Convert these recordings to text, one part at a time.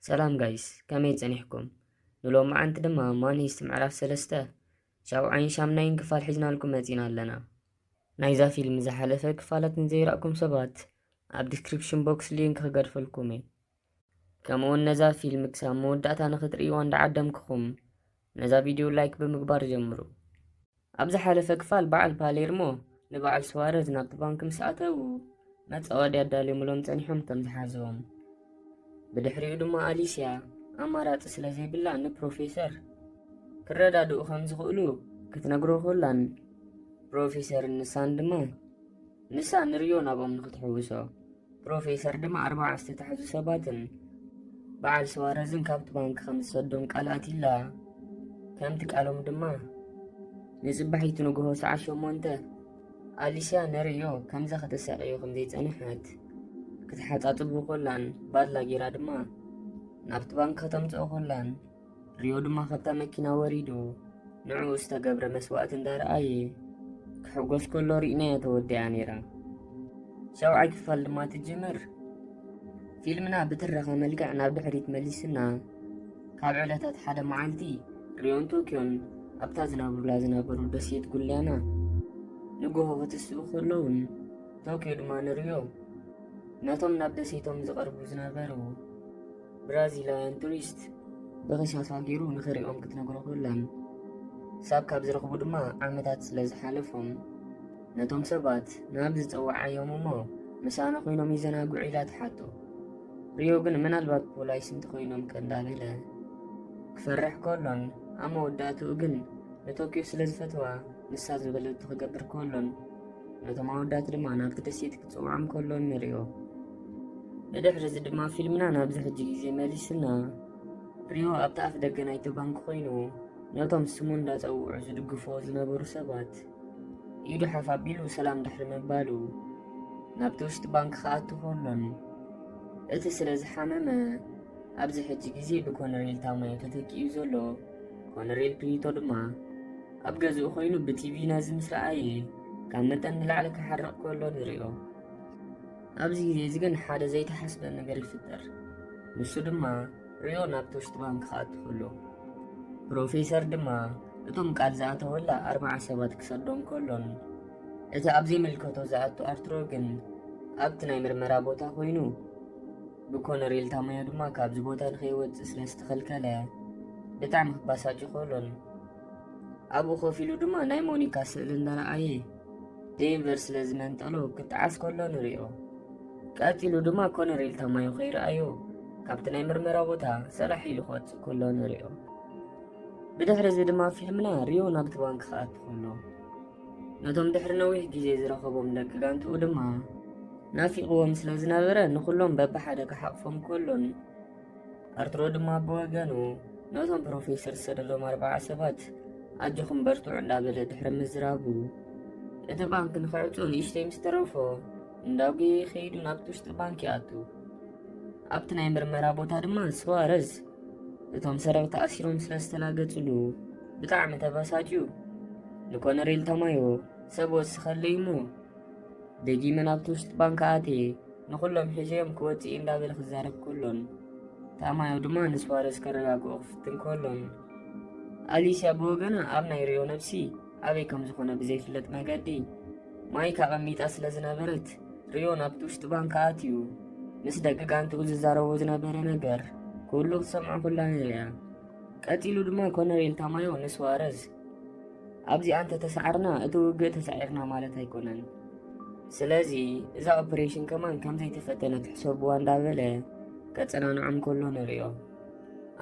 ሰላም ጋይስ፣ ከመይ ጸኒሕኩም? ንሎማዓንቲ ድማ ማኒስት ምዕራፍ ሰለስተ ሻብዓይን ሻምናይን ክፋል ሒዝናልኩም መጺና ኣለና። ናይዛ ፊልም ዝሓለፈ ክፋላት ንዘይረእኩም ሰባት ኣብ ዲስክሪፕሽን ቦክስ ሊንክ ክገድፈልኩም እየ። ከምኡውን ነዛ ፊልም ክሳብ መወዳእታ ንኽትርእይዋ እንዳዓደምክኹም ነዛ ቪድዮ ላይክ ብምግባር ጀምሩ። ኣብ ዝሓለፈ ክፋል በዓል ፓሌርሞ ንበዓል ስዋረዝ ናብቲ ባንክ ምስ ኣተዉ መጻወዲ ኣዳልዮምሎም ጸኒሖም ከም ዝሓዝዎም። ብድሕሪኡ ድማ ኣሊስያ ኣማራጺ ስለ ዘይብላ ንፕሮፌሰር ክረዳድኡ ከም ዝኽእሉ ክትነግሮ ኮላን ፕሮፌሰርን ንሳን ድማ ንሳ ንርዮ ናብኦም ንክትሕውሶ ፕሮፌሰር ድማ ኣርባዓ ዝተታሕዙ ሰባትን በዓል ስዋረዝን ካብቲ ባንክ ከም ዝሰዶም ቃል ኣትይላ። ከምቲ ቃሎም ድማ ንጽባሒቱ ንግሆ ሰዓት ሸሞንተ ኣሊስያ ንርዮ ከምዛ ከተሳቅዮ ከም ዘይጸንሐት ክትሓጻጽቡ ኮላን ባድላ ጌራ ድማ ናብቲ ባንክ ከተምጽኦ ኮላን ሪዮ ድማ ካብታ መኪና ወሪዱ ንዕኡ ዝተገብረ መስዋእቲ እንዳረኣየ ክሕጎስ ከሎ ርኢናያ ተወዲኣ ነይራ። ሻውዓይ ክፋል ድማ ትጅምር። ፊልምና ብትረኻ መልክዕ ናብ ድሕሪት መሊስና ካብ ዕለታት ሓደ መዓልቲ ሪዮን ቶኪዮን ኣብታ ዝነብሩላ ዝነበሩ ደሴት ጉልያና ንጎሆ ክትስኡ ከለውን ቶኪዮ ድማ ንሪዮ ነቶም ናብ ደሴቶም ዝቐርቡ ዝነበሩ ብራዚላውያን ቱሪስት ብኽሻፋ ገይሩ ንኽሪኦም ክትነግሮ ከላን ሳብ ካብ ዝረኽቡ ድማ ዓመታት ስለ ዝሓለፎም ነቶም ሰባት ናብ ዝጸዋዓዮም እሞ ምሳና ኮይኖም ይዘናግዑ ኢላ ትሓቶ። ሪዮ ግን ምናልባት ፖላይስ እንተኮይኖም ከ እንዳበለ ክፈርሕ ከሎን ኣብ መወዳእትኡ ግን ንቶኪዮ ስለ ዝፈትዋ ንሳ ዝበለቶ ክገብር ከሎን ነቶም ኣወዳት ድማ ናብቲ ደሴት ክጽውዖም ከሎ ንሪኦ። ብድሕሪ እዚ ድማ ፊልምና ናብዚ ሕጂ ግዜ መሊስና ሪዮ ኣብቲ ኣፍ ደገ ናይቲ ባንክ ኮይኑ ነቶም ስሙ እንዳጸውዑ ዝድግፍዎ ዝነበሩ ሰባት ኢዱ ሓፍ ኣቢሉ ሰላም ድሕሪ ምባሉ ናብቲ ውሽጢ ባንክ ክኣቱ ከሎን እቲ ስለ ዝሓመመ ኣብዚ ሕጂ ግዜ ብኮነሬል ታማዮ ተተኪኡ ዘሎ ኮነሬል ፕሪቶ ድማ ኣብ ገዝኡ ኮይኑ ብቲቪ ነዚ ምስ ረኣየ ካብ መጠን ንላዕሊ ክሓርቕ ከሎ ንሪኦ። ኣብዚ ግዜ እዚ ግን ሓደ ዘይተሓስበ ነገር ይፍጠር። ንሱ ድማ ሪዮ ናብቲ ውሽጢ ባንክ ክኣቱ ከሎ ፕሮፌሰር ድማ እቶም ቃል ዝኣተወላ ኣርባዓ ሰባት ክሰዶም ከሎን እቲ ኣብ ዘይምልከቶ ዝኣቱ ኣርትሮ ግን ኣብቲ ናይ ምርመራ ቦታ ኮይኑ ብኮነሬል ታማዮ ድማ ካብዚ ቦታ ንኸይወፅእ ስለ ዝተኸልከለ ብጣዕሚ ክባሳጭ ከሎን ኣብኡ ኮፍ ኢሉ ድማ ናይ ሞኒካ ስእሊ እንዳረኣየ ዴንቨር ስለ ዝመንጠሎ ክጠዓስ ከሎ ንሪኦ። ቀፂሉ ድማ ኮነሬል ታማዮ ከይረኣዮ ካብቲ ናይ ምርመራ ቦታ ሰላሕ ኢሉ ክወፅእ ከሎ ንሪኦ። ብድሕሪ እዚ ድማ ፊልምና ሪዮ ናብቲ ባንክ ክኣቱ ከሎ ነቶም ድሕሪ ነዊሕ ግዜ ዝረኸቦም ደቂ ጋንትኡ ድማ ናፊቕዎም ስለ ዝነበረ ንኹሎም በብሓደ ክሓቕፎም ከሎን ኣርትሮ ድማ ብወገኑ ነቶም ፕሮፌሰር ዝሰደዶም ኣርባዓ ሰባት ኣጆኹም በርትዑ እንዳበለ ድሕሪ ምዝራቡ እቲ ባንክ ንኽዕጾ ንእሽተይ ምስ ተረፎ እንዳጉየ ከይዱ ናብቲ ውሽጢ ባንክ ይኣቱ። ኣብቲ ናይ ምርመራ ቦታ ድማ ስዋረዝ እቶም ሰረቕቲ ኣሲሮም ስለ ዝተላገጽሉ ብጣዕሚ ተበሳጭዩ ንኮነሬል ታማዮ ሰብ ወስኸለይ እሞ ደጊመ ናብቲ ውሽጢ ባንክ ኣትየ ንኹሎም ሒዘዮም ክወጽእ እንዳበለ ክዛረብ ከሎን ታማዮ ድማ ንስዋረዝ ከረጋግኦ ክፍትን ከሎን ኣሊስያ ብወገና ኣብ ናይ ሪዮ ነብሲ ኣበይ ከም ዝኾነ ብዘይፍለጥ መገዲ ማይክ ኣቐሚጣ ስለ ዝነበረት ሪዮ ናብቲ ውሽጢ ባንክ ኣትዩ ምስ ደቂ ጋንትኡ ዝዛረቦ ዝነበረ ነገር ኩሉ ክትሰምዖ ኩላ ንሪኣ። ቀጺሉ ድማ ኮነሬል ታማዮ ንስዋረዝ ኣብዚኣ እንተተሳዕርና እቲ ውግእ ተሳዒርና ማለት ኣይኮነን። ስለዚ እዛ ኦፕሬሽን ከማን ከም ዘይተፈተነት ሕሰብዋ እንዳበለ ከጸናንዖም ከሎ ንሪኦ።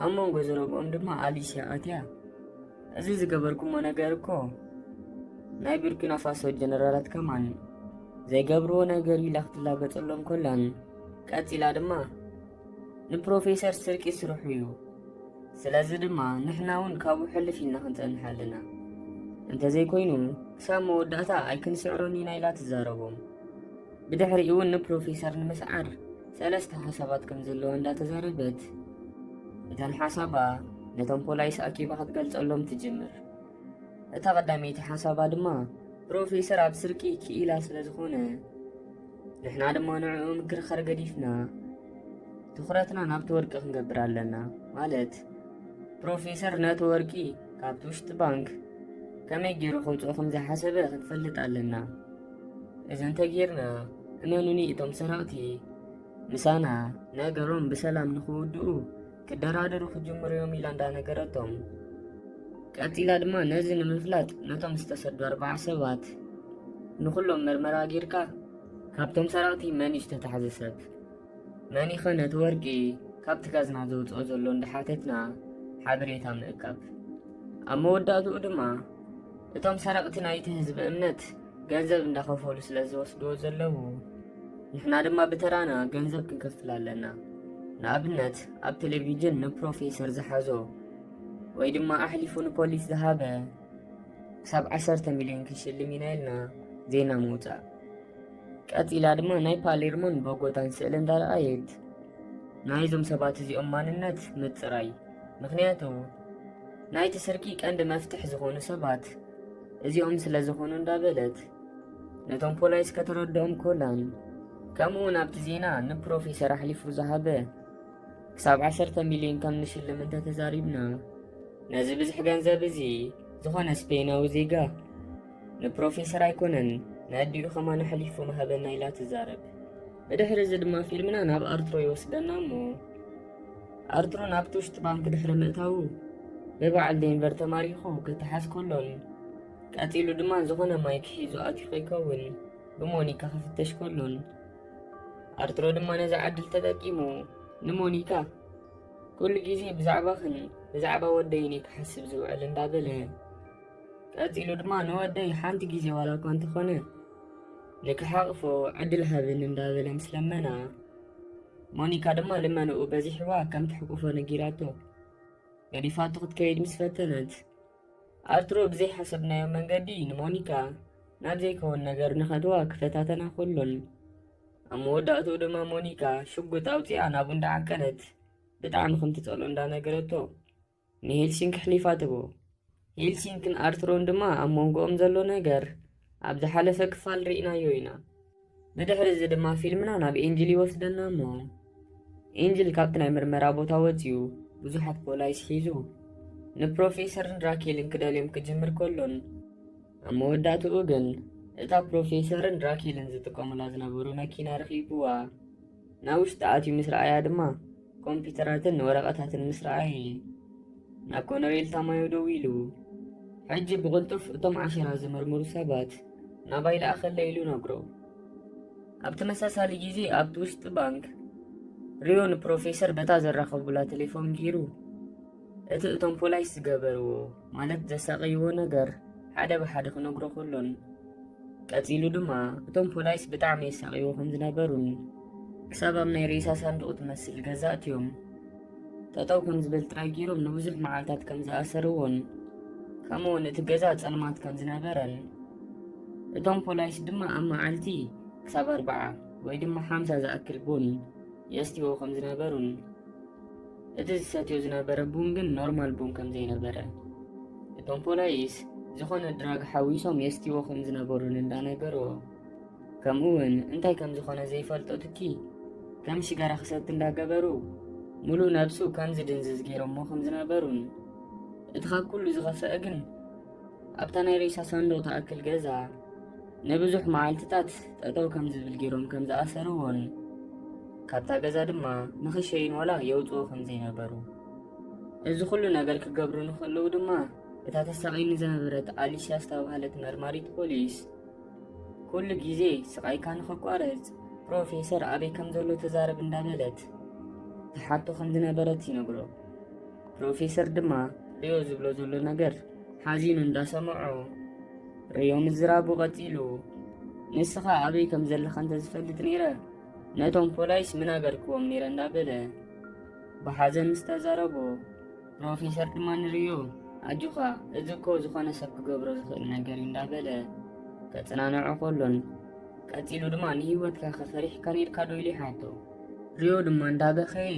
ኣብ መንጎ ዘረብኦም ድማ ኣሊስያ ኣትያ እዚ ዝገበርኩሞ ነገር እኮ ናይ ቡርኪና ፋሶ ጀነራላት ከማን ዘይገብርዎ ነገር ኢላ ክትላገጸሎም ኮላን ቀጺላ ድማ ንፕሮፌሰር ስርቂ ስርሑ እዩ። ስለዚ ድማ ንሕና እውን ካብኡ ሕልፍ ኢልና ክንጸንሕ ኣለና። እንተዘይኮይኑ ክሳብ መወዳእታ ኣይክንስዕሮን ኢና ኢላ ትዛረቦም። ብድሕሪኡ እውን ንፕሮፌሰር ንምስዓር ሰለስተ ሓሳባት ከም ዘለዋ እንዳተዛረበት እተን ሓሳባ ነቶም ፖላይስ ኣኪባ ክትገልጸሎም ትጅምር። እታ ቀዳመይቲ ሓሳባ ድማ ፕሮፌሰር ኣብ ስርቂ ክኢላ ስለ ዝኾነ ንሕና ድማ ንዕኡ ምክርኻር ገዲፍና ትኹረትና ናብቲ ወርቂ ክንገብር ኣለና። ማለት ፕሮፌሰር ነቲ ወርቂ ካብቲ ውሽጢ ባንክ ከመይ ገይሩ ከውፅኦ ከም ዝሓሰበ ክንፈልጥ ኣለና። እዚ እንተጌርና እመኑኒ እቶም ሰረቕቲ ምሳና ነገሮም ብሰላም ንኽውድኡ ክደራደሩ ክጅምሩ እዮም ኢላ እንዳነገረቶም። ቀጺላ ድማ ነዚ ንምፍላጥ ነቶም ዝተሰዱ ኣርባዓ ሰባት ንኹሎም መርመራ ጌርካ ካብቶም ሰረቕቲ መን እዩ ዝተታሕዘ ሰብ፣ መን ይኸ ነቲ ወርቂ ካብቲ ካዝና ዘውፅኦ ዘሎ እንዳሓተትና ሓበሬታ ምእካብ። ኣብ መወዳእትኡ ድማ እቶም ሰረቕቲ ናይቲ ህዝቢ እምነት ገንዘብ እንዳኸፈሉ ስለ ዝወስድዎ ዘለዉ ንሕና ድማ ብተራና ገንዘብ ክንከፍል ኣለና። ንኣብነት ኣብ ቴሌቪዥን ንፕሮፌሰር ዝሓዞ ወይ ድማ ኣሕሊፉ ንፖሊስ ዝሃበ ክሳብ ዓሰርተ ሚልዮን ክንሽልም ኢና ኢልና ዜና ምውፃእ። ቀጺላ ድማ ናይ ፓሌርሞን ቦጎታን ስእሊ እንዳረኣየት ናይዞም ሰባት እዚኦም ማንነት ምጽራይ። ምኽንያቱ ናይቲ ስርቂ ቀንዲ መፍትሕ ዝኾኑ ሰባት እዚኦም ስለ ዝኾኑ እንዳበለት ነቶም ፖላይስ ከተረድኦም ኮላን ከምኡ እውን ኣብቲ ዜና ንፕሮፌሰር ኣሕሊፉ ዝሃበ ክሳብ ዓሰርተ ሚልዮን ከም ንሽልም እንተተዛሪብና ነዚ ብዙሕ ገንዘብ እዚ ዝኾነ ስፔናዊ ዜጋ ንፕሮፌሰር ኣይኮነን ንኣዲኡ ከማን ኣሕሊፉ ምሃበና ኢላ ትዛረብ። ብድሕሪ እዚ ድማ ፊልምና ናብ ኣርትሮ ይወስደና እሞ ኣርትሮ ናብቲ ውሽጢ ባንክ ድሕሪ ምእታዉ ብበዓል ዴንቨር ተማሪኹ ክተሓዝ ከሎን ቀጺሉ ድማ ዝኾነ ማይክ ሒዙ ኣትዩ ከይከውን ብሞኒካ ክፍተሽ ከሎን ኣርትሮ ድማ ነዚ ዕድል ተጠቂሙ ንሞኒካ ኩሉ ግዜ ብዛዕባኽን ብዛዕባ ወደይን እየ ክሓስብ ዝውዕል እንዳበለ ቀጺሉ ድማ ንወደይ ሓንቲ ግዜ ዋላ እኳ እንተኾነ ንክሓቕፎ ዕድል ሃብን እንዳበለ ምስ ለመና ሞኒካ ድማ ልመንኡ በዚሕዋ ከም ትሕቁፎ ነጊራቶ። ገዲፋቶ ክትከይድ ምስ ፈተነት ኣርትሮ ብዘይሓሰብናዮ መንገዲ ንሞኒካ ናብ ዘይከውን ነገር ንኸድዋ ክፈታተና ከሎን ኣብ መወዳእትኡ ድማ ሞኒካ ሽጉጥ ኣውፂኣ ናቡ እንዳዓቀነት ብጣዕሚ ከም ትፀልኦ እንዳነገረቶ ንሄልሲንክ ኣሕሊፋ ትቦ። ሄልሲንክን ኣርትሮን ድማ ኣብ መንጎኦም ዘሎ ነገር ኣብ ዝሓለፈ ክፋል ርኢናዮ ኢና። ብድሕሪ እዚ ድማ ፊልምና ናብ ኤንጅል ይወስደና እሞ ኤንጅል ካብቲ ናይ ምርመራ ቦታ ወፂኡ ብዙሓት ፖላይስ ሒዙ ንፕሮፌሰርን ራኬልን ክደልዮም ክጅምር ከሎን ኣብ መወዳእትኡ ግን እታ ፕሮፌሰርን ራኬልን ዝጥቀሙላ ዝነበሩ መኪና ረኺብዋ ናብ ውሽጢ ኣትዩ ምስ ረኣያ ድማ ኮምፒውተራትን ወረቐታትን ምስ ረኣየ ናብ ኮነሬል ታማዮ ደዊሉ ሕጂ ብቕልጡፍ እቶም ዓሸራ ዝምርምሩ ሰባት ናባይ ለኣኸለ ኢሉ ነግሮ። ኣብ ተመሳሳሊ ግዜ ኣብቲ ውሽጢ ባንክ ሪዮ ንፕሮፌሰር በታ ዘራኸቡላ ቴሌፎን ገይሩ እቲ እቶም ፖላይስ ዝገበርዎ ማለት ዘሳቐይዎ ነገር ሓደ ብሓደ ክነግሮ ከሎን ቀጺሉ ድማ እቶም ፖላይስ ብጣዕሚ የሳቕይዎ ከም ዝነበሩን ክሳብ ኣብ ናይ ሬሳ ሳንዱቕ ትመስል ገዛ ኣትዮም ጠጠው ከም ዝብል ጥራይ ገይሮም ንብዙሕ መዓልታት ከም ዝኣሰርዎን ከምኡ እውን እቲ ገዛ ጸልማት ከም ዝነበረን እቶም ፖላይስ ድማ ኣብ መዓልቲ ክሳብ ኣርባዓ ወይ ድማ ሓምሳ ዝኣክል ቡን የስትይዎ ከም ዝነበሩን እቲ ዝሰትዮ ዝነበረ ቡን ግን ኖርማል ቡን ከም ዘይነበረ እቶም ፖላይስ ዝኾነ ድራግ ሓዊሶም የስትይዎ ከም ዝነበሩን እንዳነገርዎ ከምኡ እውን እንታይ ከም ዝኾነ ዘይፈልጦ ትኪ ከም ሽጋራ ክሰቲ እንዳገበሩ ሙሉእ ነብሱ ከም ዝድንዝዝ ገይሮሞ ከም ዝነበሩን እቲ ካብ ኩሉ ዝኸፍአ ግን ኣብታ ናይ ሬሳ ሳንዱቕ ትኣክል ገዛ ንብዙሕ መዓልትታት ጠጠው ከም ዝብል ገይሮም ከም ዝኣሰርዎን ካብታ ገዛ ድማ ንኽሸይን ዋላ የውፅዎ ከም ዘይነበሩ እዚ ኩሉ ነገር ክገብሩ ንክእለዉ ድማ እታ ተሳቒኒ ዝነበረት ኣሊስያ ዝተባህለት መርማሪት ፖሊስ ኩሉ ግዜ ስቓይካ ንኸቋርጽ ፕሮፌሰር ኣበይ ከም ዘሎ ተዛረብ እንዳበለት ትሓቶ ከም ዝነበረት ይነግሮ። ፕሮፌሰር ድማ ሪዮ ዝብሎ ዘሎ ነገር ሓዚኑ እንዳሰምዖ ሪዮ ምዝራቡ ቀጺሉ ንስኻ ኣበይ ከም ዘለኻ እንተዝፈልጥ ነይረ ነቶም ፖላይስ ምናገርክዎም ነይረ እንዳበለ ብሓዘን ምስ ተዛረቦ ፕሮፌሰር ድማ ንሪዮ ኣጆኻ እዚ እኮ ዝኾነ ሰብ ክገብሮ ዝኽእል ነገር እዩ እንዳበለ ከጽናንዖ ከሎን ቀጺሉ ድማ ንህይወትካ ከፈሪሕካ ነይርካ ዶ ኢሉ ይሓቶ። ሪዮ ድማ እንዳበኸየ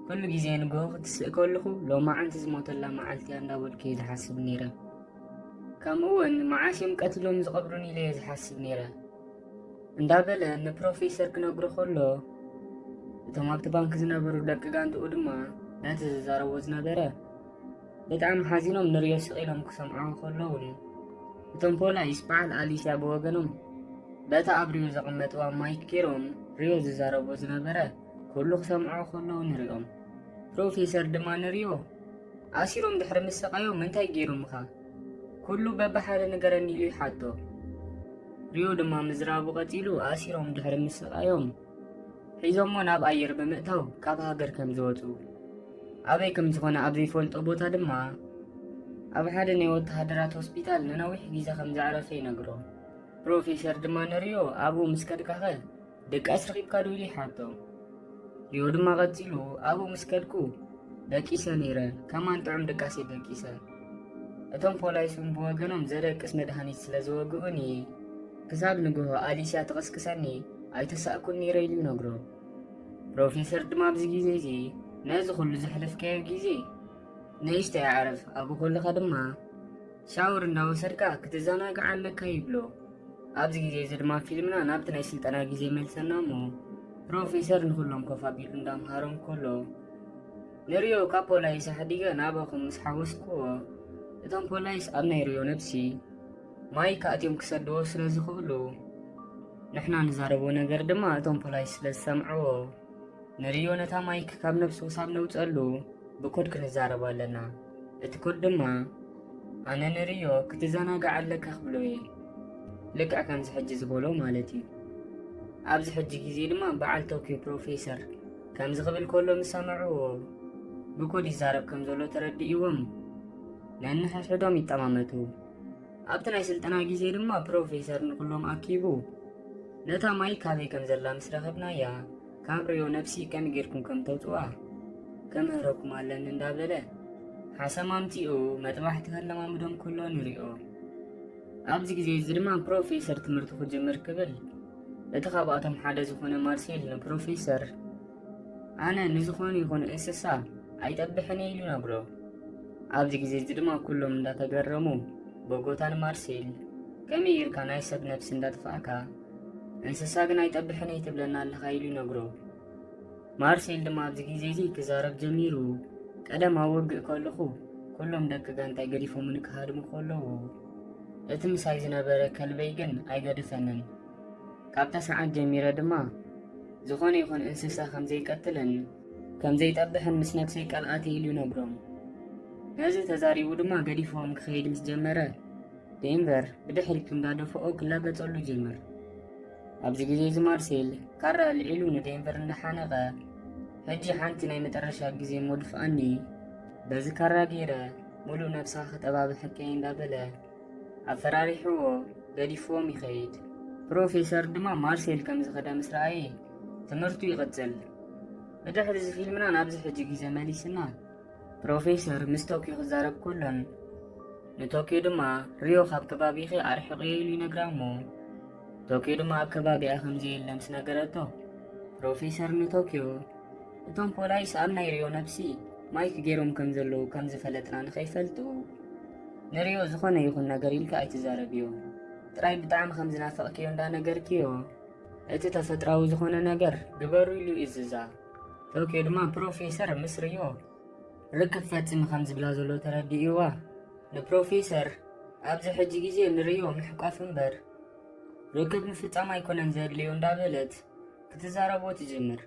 ኩሉ ግዜ ንግሆ ክትስእ ከለኹ ሎማዓንቲ ዝሞተላ መዓልቲ እያ እንዳበልኩ እየ ዝሓስብ ነይረ። ከምኡ እውን መዓስ እዮም ቀትሎም ዝቐብሩን ኢለ እየ ዝሓስብ ነይረ እንዳበለ ንፕሮፌሰር ክነግሮ ከሎ እቶም ኣብቲ ባንክ ዝነበሩ ደቂ ጋንትኡ ድማ ነቲ ዝዛረቦ ዝነበረ ብጣዕሚ ሓዚኖም ንሪዮ ስቕ ኢሎም ክሰምዕዎ ከለዉ፣ እቶም ፖላይስ በዓል ኣሊስያ ብወገኖም በታ ኣብ ሪዮ ዘቐመጥዋ ማይክ ገይሮም ሪዮ ዝዛረቦ ዝነበረ ኩሉ ክሰምዕዎ ከለዉ ንሪኦም። ፕሮፌሰር ድማ ንሪዮ ኣሲሮም ድሕሪ ምስቓዮም እንታይ ገይሮምኻ? ኩሉ በብሓደ ንገረኒ ኢሉ ይሓቶ። ሪዮ ድማ ምዝራቡ ቀጺሉ ኣሲሮም ድሕሪ ምስቓዮም ሒዞሞ ናብ ኣየር ብምእታው ካብ ሃገር ከም ዝወጹ፣ ኣበይ ከም ዝኾነ ኣብ ዘይፈልጦ ቦታ ድማ ኣብ ሓደ ናይ ወተሃደራት ሆስፒታል ንነዊሕ ግዜ ከም ዘዕረፈ ይነግሮ። ፕሮፌሰር ድማ ንሪዮ ኣብኡ ምስ ከድካኸ ድቃስ ረኺብካ ዶ ኢሉ ይሓቶ። ሪዮ ድማ ቀጺሉ ኣብኡ ምስ ከድኩ ደቂሰ ነይረ፣ ከማን ጥዑም ድቃስ እየ ደቂሰ። እቶም ፖላይስ እውን ብወገኖም ዘደቅስ መድሃኒት ስለ ዝወግኡኒ ክሳብ ንግሆ ኣሊስያ ትቕስቅሰኒ ኣይተሳእኩን ነይረ ኢሉ ይነግሮ። ፕሮፌሰር ድማ ኣብዚ ግዜ እዚ ነዚ ኩሉ ዘሕለፍካዮ ግዜ ንእሽተይ ኣዕርፍ፣ ኣብኡ ከለኻ ድማ ሻወር እንዳወሰድካ ክትዘናጋዕ ኣለካ ይብሎ። ኣብዚ ግዜ እዚ ድማ ፊልምና ናብቲ ናይ ስልጠና ግዜ ይመልሰና እሞ ፕሮፌሰር ንኹሎም ኮፍ ኣቢሉ እንዳምሃሮም ከሎ ንሪዮ ካብ ፖላይስ ኣሕዲገ ናባኹም ምስ ሓወስክዎ እቶም ፖላይስ ኣብ ናይ ሪዮ ነብሲ ማይክ ኣትዮም ክሰድዎ ስለ ዝኽእሉ ንሕና ንዛረቦ ነገር ድማ እቶም ፖላይስ ስለ ዝሰምዕዎ ንሪዮ ነታ ማይክ ካብ ነብሱ ክሳብ ነውፀሉ ብኮድ ክንዛረብ ኣለና። እቲ ኮድ ድማ ኣነ ንሪዮ ክትዘናጋዕ ኣለካ ክብሎ እየ። ልክዕ ከምዚ ሕጂ ዝበሎ ማለት እዩ። ኣብዚ ሕጂ ግዜ ድማ በዓል ቶኪዮ ፕሮፌሰር ከምዚ ክብል ከሎ ምስ ሰምዕዎ ብኮድ ይዛረብ ከም ዘሎ ተረዲእዎም ነንሕድሕዶም ይጠማመቱ። ኣብቲ ናይ ስልጠና ግዜ ድማ ፕሮፌሰር ንኩሎም ኣኪቡ ነታ ማይክ ካበይ ከም ዘላ ምስ ረኸብናያ ካብ ሪዮ ነብሲ ከመይ ጌርኩም ከም ተውፅዋ ከምህረኩም ኣለኒ እንዳበለ ሓሰም ኣምፂኡ መጥባሕቲ ከለማምዶም ከሎ ንሪኦ። ኣብዚ ግዜ እዚ ድማ ፕሮፌሰር ትምህርቱ ክጅምር ክብል እቲ ካብኣቶም ሓደ ዝኾነ ማርሴል ንፕሮፌሰር ኣነ ንዝኾነ ይኹን እንስሳ ኣይጠብሕን እየ ኢሉ ይነግሮ። ኣብዚ ግዜ እዚ ድማ ኩሎም እንዳተገረሙ በጎታ ንማርሴል ከመይ ኢልካ ናይ ሰብ ነብሲ እንዳጥፋእካ እንስሳ ግን ኣይጠብሕን እየ ትብለና ኣለኻ ኢሉ ይነግሮ። ማርሴል ድማ ኣብዚ ግዜ እዚ ክዛረብ ጀሚሩ ቀደም ኣብ ወግእ ከለኹ ኩሎም ደቂ ጋንታይ ገዲፎምኒ ክሃድሙ ከለዉ እቲ ምሳይ ዝነበረ ከልበይ ግን ኣይገድፈንን። ካብታ ሰዓት ጀሚረ ድማ ዝኾነ ይኹን እንስሳ ከም ዘይቀትልን ከም ዘይጠብሕን ምስ ነብሰይ ቃል ኣትየ ኢሉ ይነግሮም። ነዚ ተዛሪቡ ድማ ገዲፍዎም ክኸይድ ምስ ጀመረ ዴንቨር ብድሕሪቱ እንዳደፍኦ ክላገጸሉ ጀመር። ኣብዚ ግዜ እዚ ማርሴል ካራ ኣልዒሉ ንዴንቨር እንዳሓነቐ ሕጂ ሓንቲ ናይ መጠረሻ ግዜ እሞ ድፍኣኒ በዚ ካራ ገይረ ሙሉእ ነብስኻ ክጠባብሐካ እየ እንዳበለ ኣፈራሪሕዎ ገዲፍዎም ይኸይድ። ፕሮፌሰር ድማ ማርሴል ከም ዝኸደ ምስ ረኣየ ትምህርቱ ይቕጽል። ብድሕሪ እዚ ፊልምና ናብዚ ሕጂ ግዜ መሊስና ፕሮፌሰር ምስ ቶኪዮ ክዛረብ ከሎን ንቶኪዮ ድማ ሪዮ ካብ ከባቢኺ ኣርሕቕዮ ኢሉ ይነግራ እሞ ቶኪዮ ድማ ኣብ ከባቢኣ ከም ዘየለ ምስ ነገረቶ ፕሮፌሰር ንቶኪዮ እቶም ፖላይስ ኣብ ናይ ሪዮ ነብሲ ማይክ ገይሮም ከም ዘለዉ ከም ዝፈለጥና ንኸይፈልጡ ንሪዮ ዝኾነ ይኹን ነገር ኢልካ ኣይትዛረብዮ። ጥራይ ብጣዕሚ ከም ዝናፈቕክዮ እንዳነገርክዮ እቲ ተፈጥራዊ ዝኾነ ነገር ግበሩ ኢሉ ይእዝዛ። ቶኪዮ ድማ ፕሮፌሰር ምስ ሪዮ ርክብ ፈጺሙ ከም ዝብላ ዘሎ ተረዲእዋ ንፕሮፌሰር ኣብዚ ሕጂ ግዜ ንሪዮ ምሕቋፍ እምበር ርክብ ምፍጻም ኣይኮነን ዘድልዮ እንዳበለት ክትዛረቦ ትጅምር።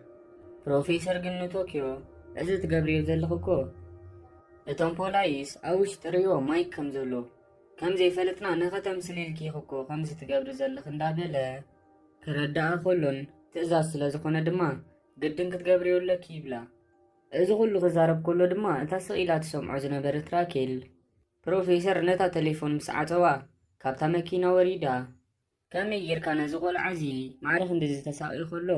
ፕሮፌሰር ግን ንቶኪዮ እዚ ትገብርዮ ዘለኽ እኮ እቶም ፖላይስ ኣብ ውሽጢ ሪዮ ማይክ ከም ዘሎ ከም ዘይፈለጥና ንኸተምስል ኢልኪ ኢኺ እኮ ከምዚ ትገብሪ ዘለኽ እንዳበለ ክረዳኣ ከሎን ትእዛዝ ስለ ዝኾነ ድማ ግድን ክትገብርዮ ኣለኪ ይብላ። እዚ ኩሉ ክዛረብ ከሎ ድማ እታ ስቕ ኢላ ትሰምዖ ዝነበረት ራኬል ፕሮፌሰር ነታ ቴሌፎን ምስ ዓጸዋ ካብታ መኪና ወሪዳ ከመይ ጌርካ ነዚ ቆልዓ እዚ ማዕረ ክንድዚ ተሳቕዮ ከሎ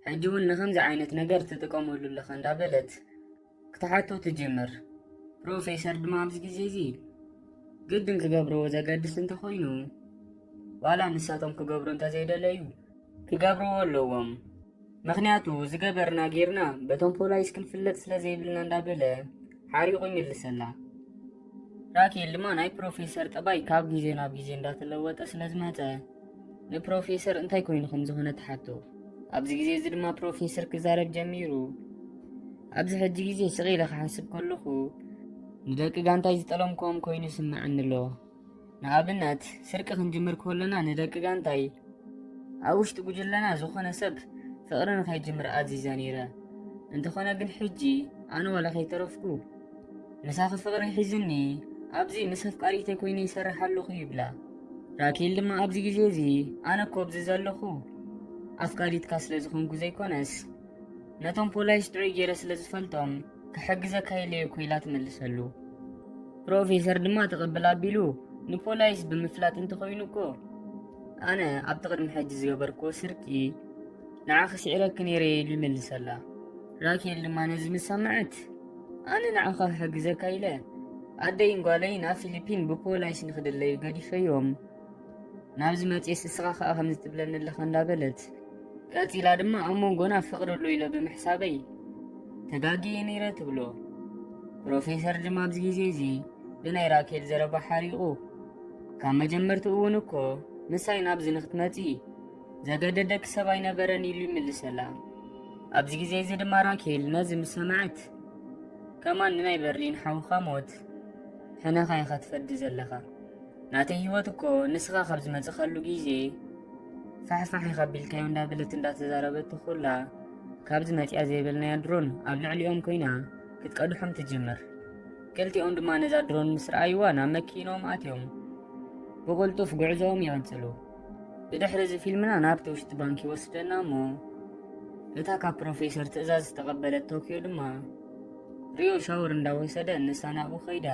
ሕጂ እውን ንኸምዚ ዓይነት ነገር ትጥቀመሉ ኣለኻ እንዳበለት ክትሓቶ ትጅምር። ፕሮፌሰር ድማ ኣብዚ ግዜ እዚ ግድን ክገብርዎ ዘገድስ እንተኾይኑ ዋላ ንሳቶም ክገብሩ እንተዘይደለዩ ክገብርዎ ኣለዎም። ምኽንያቱ ዝገበርና ጌርና በቶም ፖላይስ ክንፍለጥ ስለ ዘይብልና እንዳበለ ሓሪቑ ይምልሰላ። ራኬል ድማ ናይ ፕሮፌሰር ጠባይ ካብ ግዜ ናብ ግዜ እንዳተለወጠ ስለ ዝመጸ ንፕሮፌሰር እንታይ ኮይኑ ከም ዝኾነ ትሓቶ። ኣብዚ ግዜ እዚ ድማ ፕሮፌሰር ክዛረብ ጀሚሩ። ኣብዚ ሕጂ ግዜ ስቕ ኢለ ክሓስብ ከለኹ፣ ንደቂ ጋንታይ ዝጠለምክዎም ኮይኑ ይስምዓኒ ኣሎ። ንኣብነት፣ ስርቂ ክንጅምር ከለና ንደቂ ጋንታይ፣ ኣብ ውሽጢ ጉጅለና ዝኾነ ሰብ ፍቕሪ ንኸይጅምር ኣዚዘ ነይረ። እንተኾነ ግን ሕጂ ኣነ ዋላ ከይተረፍኩ፣ ምሳኺ ፍቕሪ ሒዝኒ፣ ኣብዚ ምስ ኣፍቃሪተይ ኮይነ ይሰርሕ ኣለኹ ይብላ። ራኬል ድማ ኣብዚ ግዜ እዚ፣ ኣነ እኮ ኣብዚ ዘለኹ ኣፍቃሪትካ ስለ ዝኾንኩ ዘይኮነስ፣ ነቶም ፖላይስ ጥዑይ ገይረ ስለ ዝፈልጦም፣ ክሕግዘካ ኢለ እየ እኮ ኢላ ትመልሰሉ። ፕሮፌሰር ድማ ተቐብል ኣቢሉ፣ ንፖላይስ ብምፍላጥ እንተኾይኑ እኮ፣ ኣነ ኣብቲ ቅድሚ ሕጂ ዝገበርክዎ ስርቂ ንዓኺ ስዒረኪ ነይረ ኢሉ ይመልሰላ። ራኬል ድማ ነዚ ምስ ሰምዐት፣ ኣነ ንዓኻ ክሕግዘካ ኢለ ኣደይን ጓለይን ኣብ ፊሊፒን ብፖላይስ ንኽድለዩ ገዲፈዮም። ናብዚ መጽኤስ እስኻ ኸኣ ከምዚ ትብለኒ ኣለኻ እንዳበለት፣ ቀጺላ ድማ ኣብ መንጎና ፍቕሪ ኣሎ ኢለ ብምሕሳበይ ተጋግየ ነይረ ትብሎ። ፕሮፌሰር ድማ ኣብዚ ግዜ እዚ ብናይ ራኬል ዘረባ ሓሪቑ፣ ካብ መጀመርትኡ እውን እኮ ምሳይ ናብዚ ንኽትመጺ ዘገደደኪ ሰብ ኣይነበረን ኢሉ ይምልሰላ። ኣብዚ ግዜ እዚ ድማ ራኬል ነዚ ምስ ሰምዐት፣ ከማን ንናይ በርሊን ሓውኻ ሞት ሕነኻ ኢኻ ትፈዲ ዘለኻ። ናተይ ህይወት እኮ ንስኻ ካብ ዝመጽኻሉ ግዜ ፋሕፋሕ ኢኻ ኣቢልካዮ እንዳበለት እንዳተዛረበት ተኾላ፣ ካብዚ መጺኣ ዘይበልናያ ድሮን ኣብ ልዕሊኦም ኮይና ክትቀድሖም ትጅምር። ክልቲኦም ድማ ነዛ ድሮን ምስ ረኣይዋ ናብ መኪኖም ኣትዮም ብቕልጡፍ ጉዕዞኦም ይቕጽሉ። ብድሕሪ እዚ ፊልምና ናብቲ ውሽጢ ባንክ ይወስደና እሞ፣ እታ ካብ ፕሮፌሰር ትእዛዝ ዝተቐበለት ቶክዮ ድማ ሪዮ ሻወር እንዳወሰደ ንሳ ናብኡ ከይዳ፣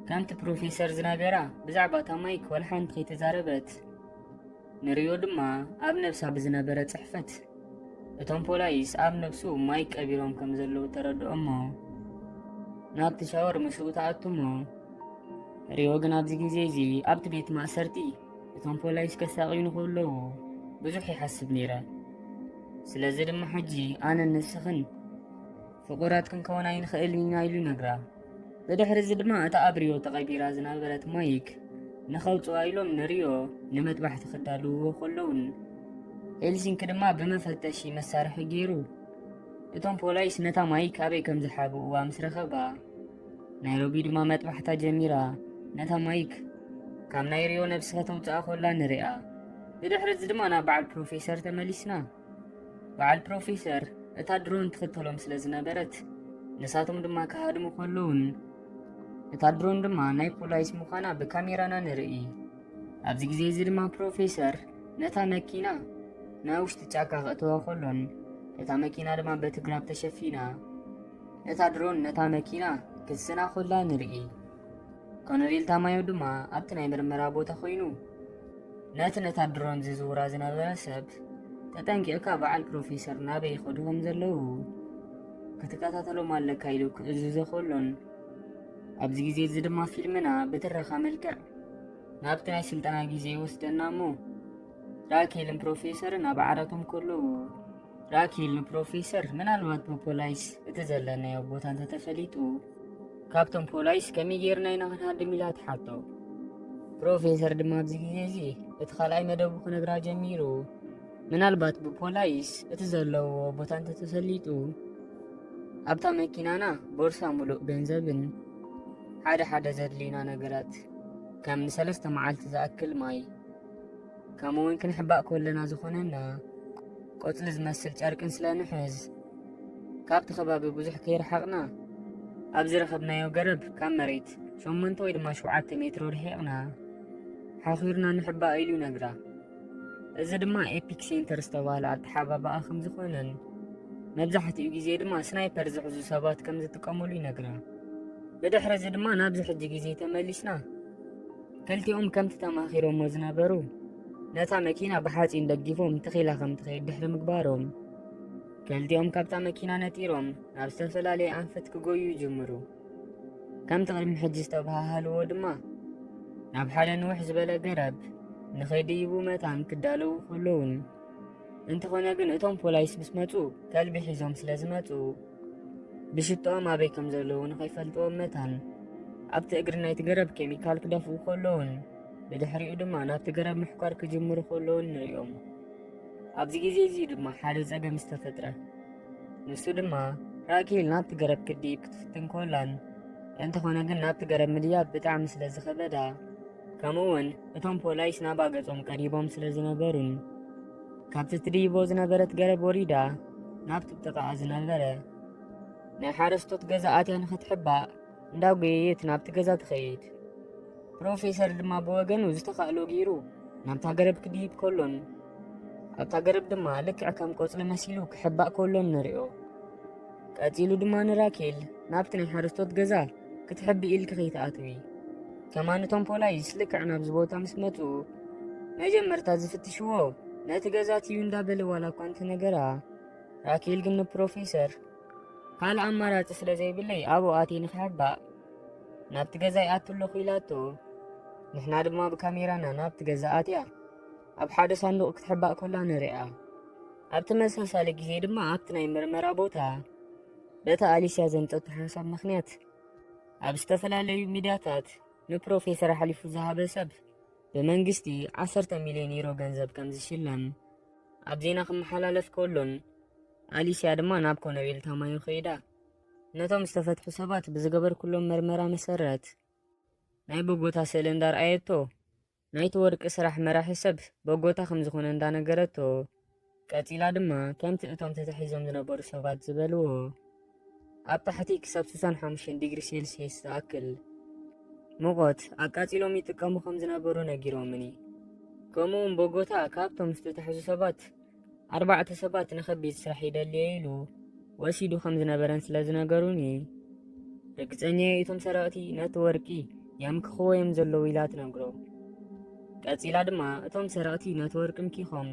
ከምቲ ፕሮፌሰር ዝነበራ ብዛዕባ እታ ማይክ ዋላ ሓንቲ ከይተዛረበት፣ ንሪዮ ድማ ኣብ ነብሳ ብዝነበረ ጽሕፈት እቶም ፖላይስ ኣብ ነብሱ ማይክ ቀቢሮም ከም ዘለዉ ተረድኦ እሞ፣ ናብቲ ሻወር ምስኡ ትኣቱ እሞ፣ ሪዮ ግን ኣብዚ ግዜ እዚ ኣብቲ ቤት ማእሰርቲ እቶም ፖላይስ ከሳቕዩኒ ከለዉ ብዙሕ ይሓስብ ነይረ። ስለዚ ድማ ሕጂ ኣነን ንስኽን ፍቑራት ክንከውን ኣይንኽእልን ኢና ኢሉ ይነግራ። ብድሕሪ እዚ ድማ እታ ኣብ ሪዮ ተቐቢራ ዝነበረት ማይክ ንኸውጽዋ ኢሎም ንሪዮ ንመጥባሕቲ ክዳልውዎ ከለዉን፣ ሄልሲንኪ ድማ ብመፈተሺ መሳርሒ ገይሩ እቶም ፖላይስ ነታ ማይክ ኣበይ ከም ዝሓብእዋ ምስ ረኸባ፣ ናይሮቢ ድማ መጥባሕታ ጀሚራ ነታ ማይክ ካብ ናይ ሪዮ ነብሲ ከተውጽኣ ከላ ንሪኣ። ብድሕሪ እዚ ድማ ናብ በዓል ፕሮፌሰር ተመሊስና። በዓል ፕሮፌሰር እታ ድሮን ትኽተሎም ስለ ዝነበረት፣ ንሳቶም ድማ ክሃድሙ ከለዉን፣ እታ ድሮን ድማ ናይ ፖላይስ ምዃና ብካሜራና ንርኢ። ኣብዚ ግዜ እዚ ድማ ፕሮፌሰር ነታ መኪና ናብ ውሽጢ ጫካ ከእተዋ ከሎን፣ እታ መኪና ድማ በቲ ግራብ ተሸፊና፣ እታ ድሮን ነታ መኪና ክትስና ከላ ንርኢ። ኮሎኔል ታማዮ ድማ ኣብቲ ናይ ምርመራ ቦታ ኮይኑ፣ ነቲ ነታ ድሮን ዝዝውራ ዝነበረ ሰብ፣ "ተጠንቂቕካ በዓል ፕሮፌሰር ናበይ ይኸዱ ከም ዘለዉ ክትከታተሎም ኣለካ" ኢሉ ክእዝዞ ከሎን፣ ኣብዚ ግዜ እዚ ድማ ፊልምና ብትረኻ መልክዕ ናብቲ ናይ ስልጠና ግዜ ይወስደና እሞ፣ ራኬልን ፕሮፌሰርን ኣብ ዓራቶም ከለዉ፣ ራኬል ንፕሮፌሰር ምናልባት ብፖላይስ እቲ ዘለናዮ ቦታ እንተተፈሊጡ፣ ካብቶም ፖላይስ ከመይ ጌርና ኢና ክንሃድም ኢላ ትሓቶ። ፕሮፌሰር ድማ ኣብዚ ግዜ እዚ እቲ ካልኣይ መደቡ ክነግራ ጀሚሩ። ምናልባት ብፖላይስ እቲ ዘለዎ ቦታ እንተተፈሊጡ፣ ኣብታ መኪናና ቦርሳ ሙሉእ ገንዘብን ሓደ ሓደ ዘድልዩና ነገራት፣ ከም ንሰለስተ መዓልቲ ዝኣክል ማይ፣ ከምኡ እውን ክንሕባእ ከለና ዝኾነና ቆጽሊ ዝመስል ጨርቅን ስለ ንሕዝ፣ ካብቲ ከባቢ ብዙሕ ከይረሓቕና፣ ኣብ ዝረኸብናዮ ገረብ ካብ መሬት ሸሞንተ ወይ ድማ ሸውዓተ ሜትሮ ርሒቕና፣ ሓኺርና ንሕባእ ኢሉ ይነግራ። እዚ ድማ ኤፒክ ሴንተር ዝተባህለ ኣተሓባባኣ ከም ዝኾነን፣ መብዛሕትኡ ግዜ ድማ ስናይፐር ዝሕዙ ሰባት ከም ዝጥቀሙሉ ይነግራ። ብድሕሪ እዚ ድማ ናብዚ ሕጂ ግዜ ተመሊስና፣ ክልቲኦም ከምቲ ተማኺሮሞ ዝነበሩ፣ ነታ መኪና ብሓጺን ደጊፎም ትኺላ ከም ትኸይድ ድሕሪ ምግባሮም፣ ክልቲኦም ካብታ መኪና ነጢሮም ናብ ዝተፈላለየ ኣንፈት ክጎዩ ይጅምሩ። ከምቲ ቅድሚ ሕጂ ዝተበሃሃልዎ ድማ፣ ናብ ሓደ ንውሕ ዝበለ ገረብ ንኸይድይቡ መታን ክዳለዉ ከለዉን፣ እንተኾነ ግን እቶም ፖላይስ ምስ መጹ፣ ከልቢ ሒዞም ስለ ዝመጹ፣ ብሽቶኦም ኣበይ ከም ዘለዉ ንኸይፈልጥዎም መታን፣ ኣብቲ እግሪ ናይቲ ገረብ ኬሚካል ክደፍኡ ከለዉን፣ ብድሕሪኡ ድማ ናብቲ ገረብ ምሕኳር ክጅምሩ ከለዉን ንርእዮም። ኣብዚ ግዜ እዚ ድማ ሓደ ጸገም ዝተፈጥረ። ንሱ ድማ ራኬል ናብቲ ገረብ ክትድይብ ክትፍትን ኮላን፣ እንተኾነ ግን ናብቲ ገረብ ምድያብ ብጣዕሚ ስለ ዝኸበዳ፣ ከምኡ እውን እቶም ፖላይስ ናባ ገጾም ቀሪቦም ስለ ዝነበሩን፣ ካብቲ ትድይቦ ዝነበረት ገረብ ወሪዳ ናብቲ ጥቓኣ ዝነበረ ናይ ሓረስቶት ገዛ ኣትያ ንኽትሕባእ እንዳጎየየት ናብቲ ገዛ ትኸይድ። ፕሮፌሰር ድማ ብወገኑ ዝተኻእሎ ገይሩ ናብታ ገረብ ክድይብ ከሎን፣ ኣብታ ገረብ ድማ ልክዕ ከም ቆጽሊ መሲሉ ክሕባእ ከሎን ንሪኦ። ቀጺሉ ድማ ንራኬል ናብቲ ናይ ሓረስቶት ገዛ ክትሕቢ ኢልኪ ከይትኣትዊ፣ ከማን እቶም ፖላይስ ልክዕ ናብዚ ቦታ ምስ መጹ፣ መጀመርታ ዝፍትሽዎ ነቲ ገዛ እዩ እንዳበለ ዋላ እኳ እንተነገራ፣ ራኬል ግን ንፕሮፌሰር ካልእ ኣማራጺ ስለ ዘይብለይ ኣብኡ ኣትየ ንኽሕባእ ናብቲ ገዛ ይኣቱ ኣለኹ ኢላቶ። ንሕና ድማ ብካሜራና ናብቲ ገዛ ኣትያ ኣብ ሓደ ሳንዱቕ ክትሕባእ ኮላ ንሪኣ። ኣብ ተመሳሳሊ ግዜ ድማ ኣብቲ ናይ ምርመራ ቦታ በታ ኣሊስያ ዘምጸቶ ሓሳብ ምኽንያት ኣብ ዝተፈላለዩ ሚድያታት ንፕሮፌሰር ኣሕሊፉ ዝሃበ ሰብ ብመንግስቲ ዓሰርተ ሚልዮን ዩሮ ገንዘብ ከም ዝሽለም ኣብ ዜና ክመሓላለፍ ከሎን፣ ኣሊስያ ድማ ናብ ኮነቤል ታማዮ ከይዳ ነቶም ዝተፈትሑ ሰባት ብዝገበርኩሎም መርመራ መሰረት ናይ ቦጎታ ስእሊ እንዳርኣየቶ፣ ናይቲ ወርቂ ስራሕ መራሒ ሰብ ቦጎታ ከም ዝኾነ እንዳነገረቶ፣ ቀጺላ ድማ ከምቲ እቶም ተታሒዞም ዝነበሩ ሰባት ዝበልዎ ኣብ ታሕቲ ክሳብ ስሳን ሓሙሽተን ዲግሪ ሴልሲየስ ዝኣክል ሙቐት ኣቃጺሎም ይጥቀሙ ከም ዝነበሩ ነጊሮምኒ። ከምኡውን ቦጎታ ካብቶም ዝተታሕዙ ሰባት ኣርባዕተ ሰባት ንኸቢድ ስራሕ ይደልየ ኢሉ ወሲዱ ከም ዝነበረን ስለ ዝነገሩኒ፣ ርግጸኛ እየ እቶም ሰረቕቲ ነቲ ወርቂ የምክኽዎ እዮም ዘለዉ ኢላ ትነግሮ። ቀጺላ ድማ እቶም ሰረቕቲ ነቲ ወርቂ ምኪኾም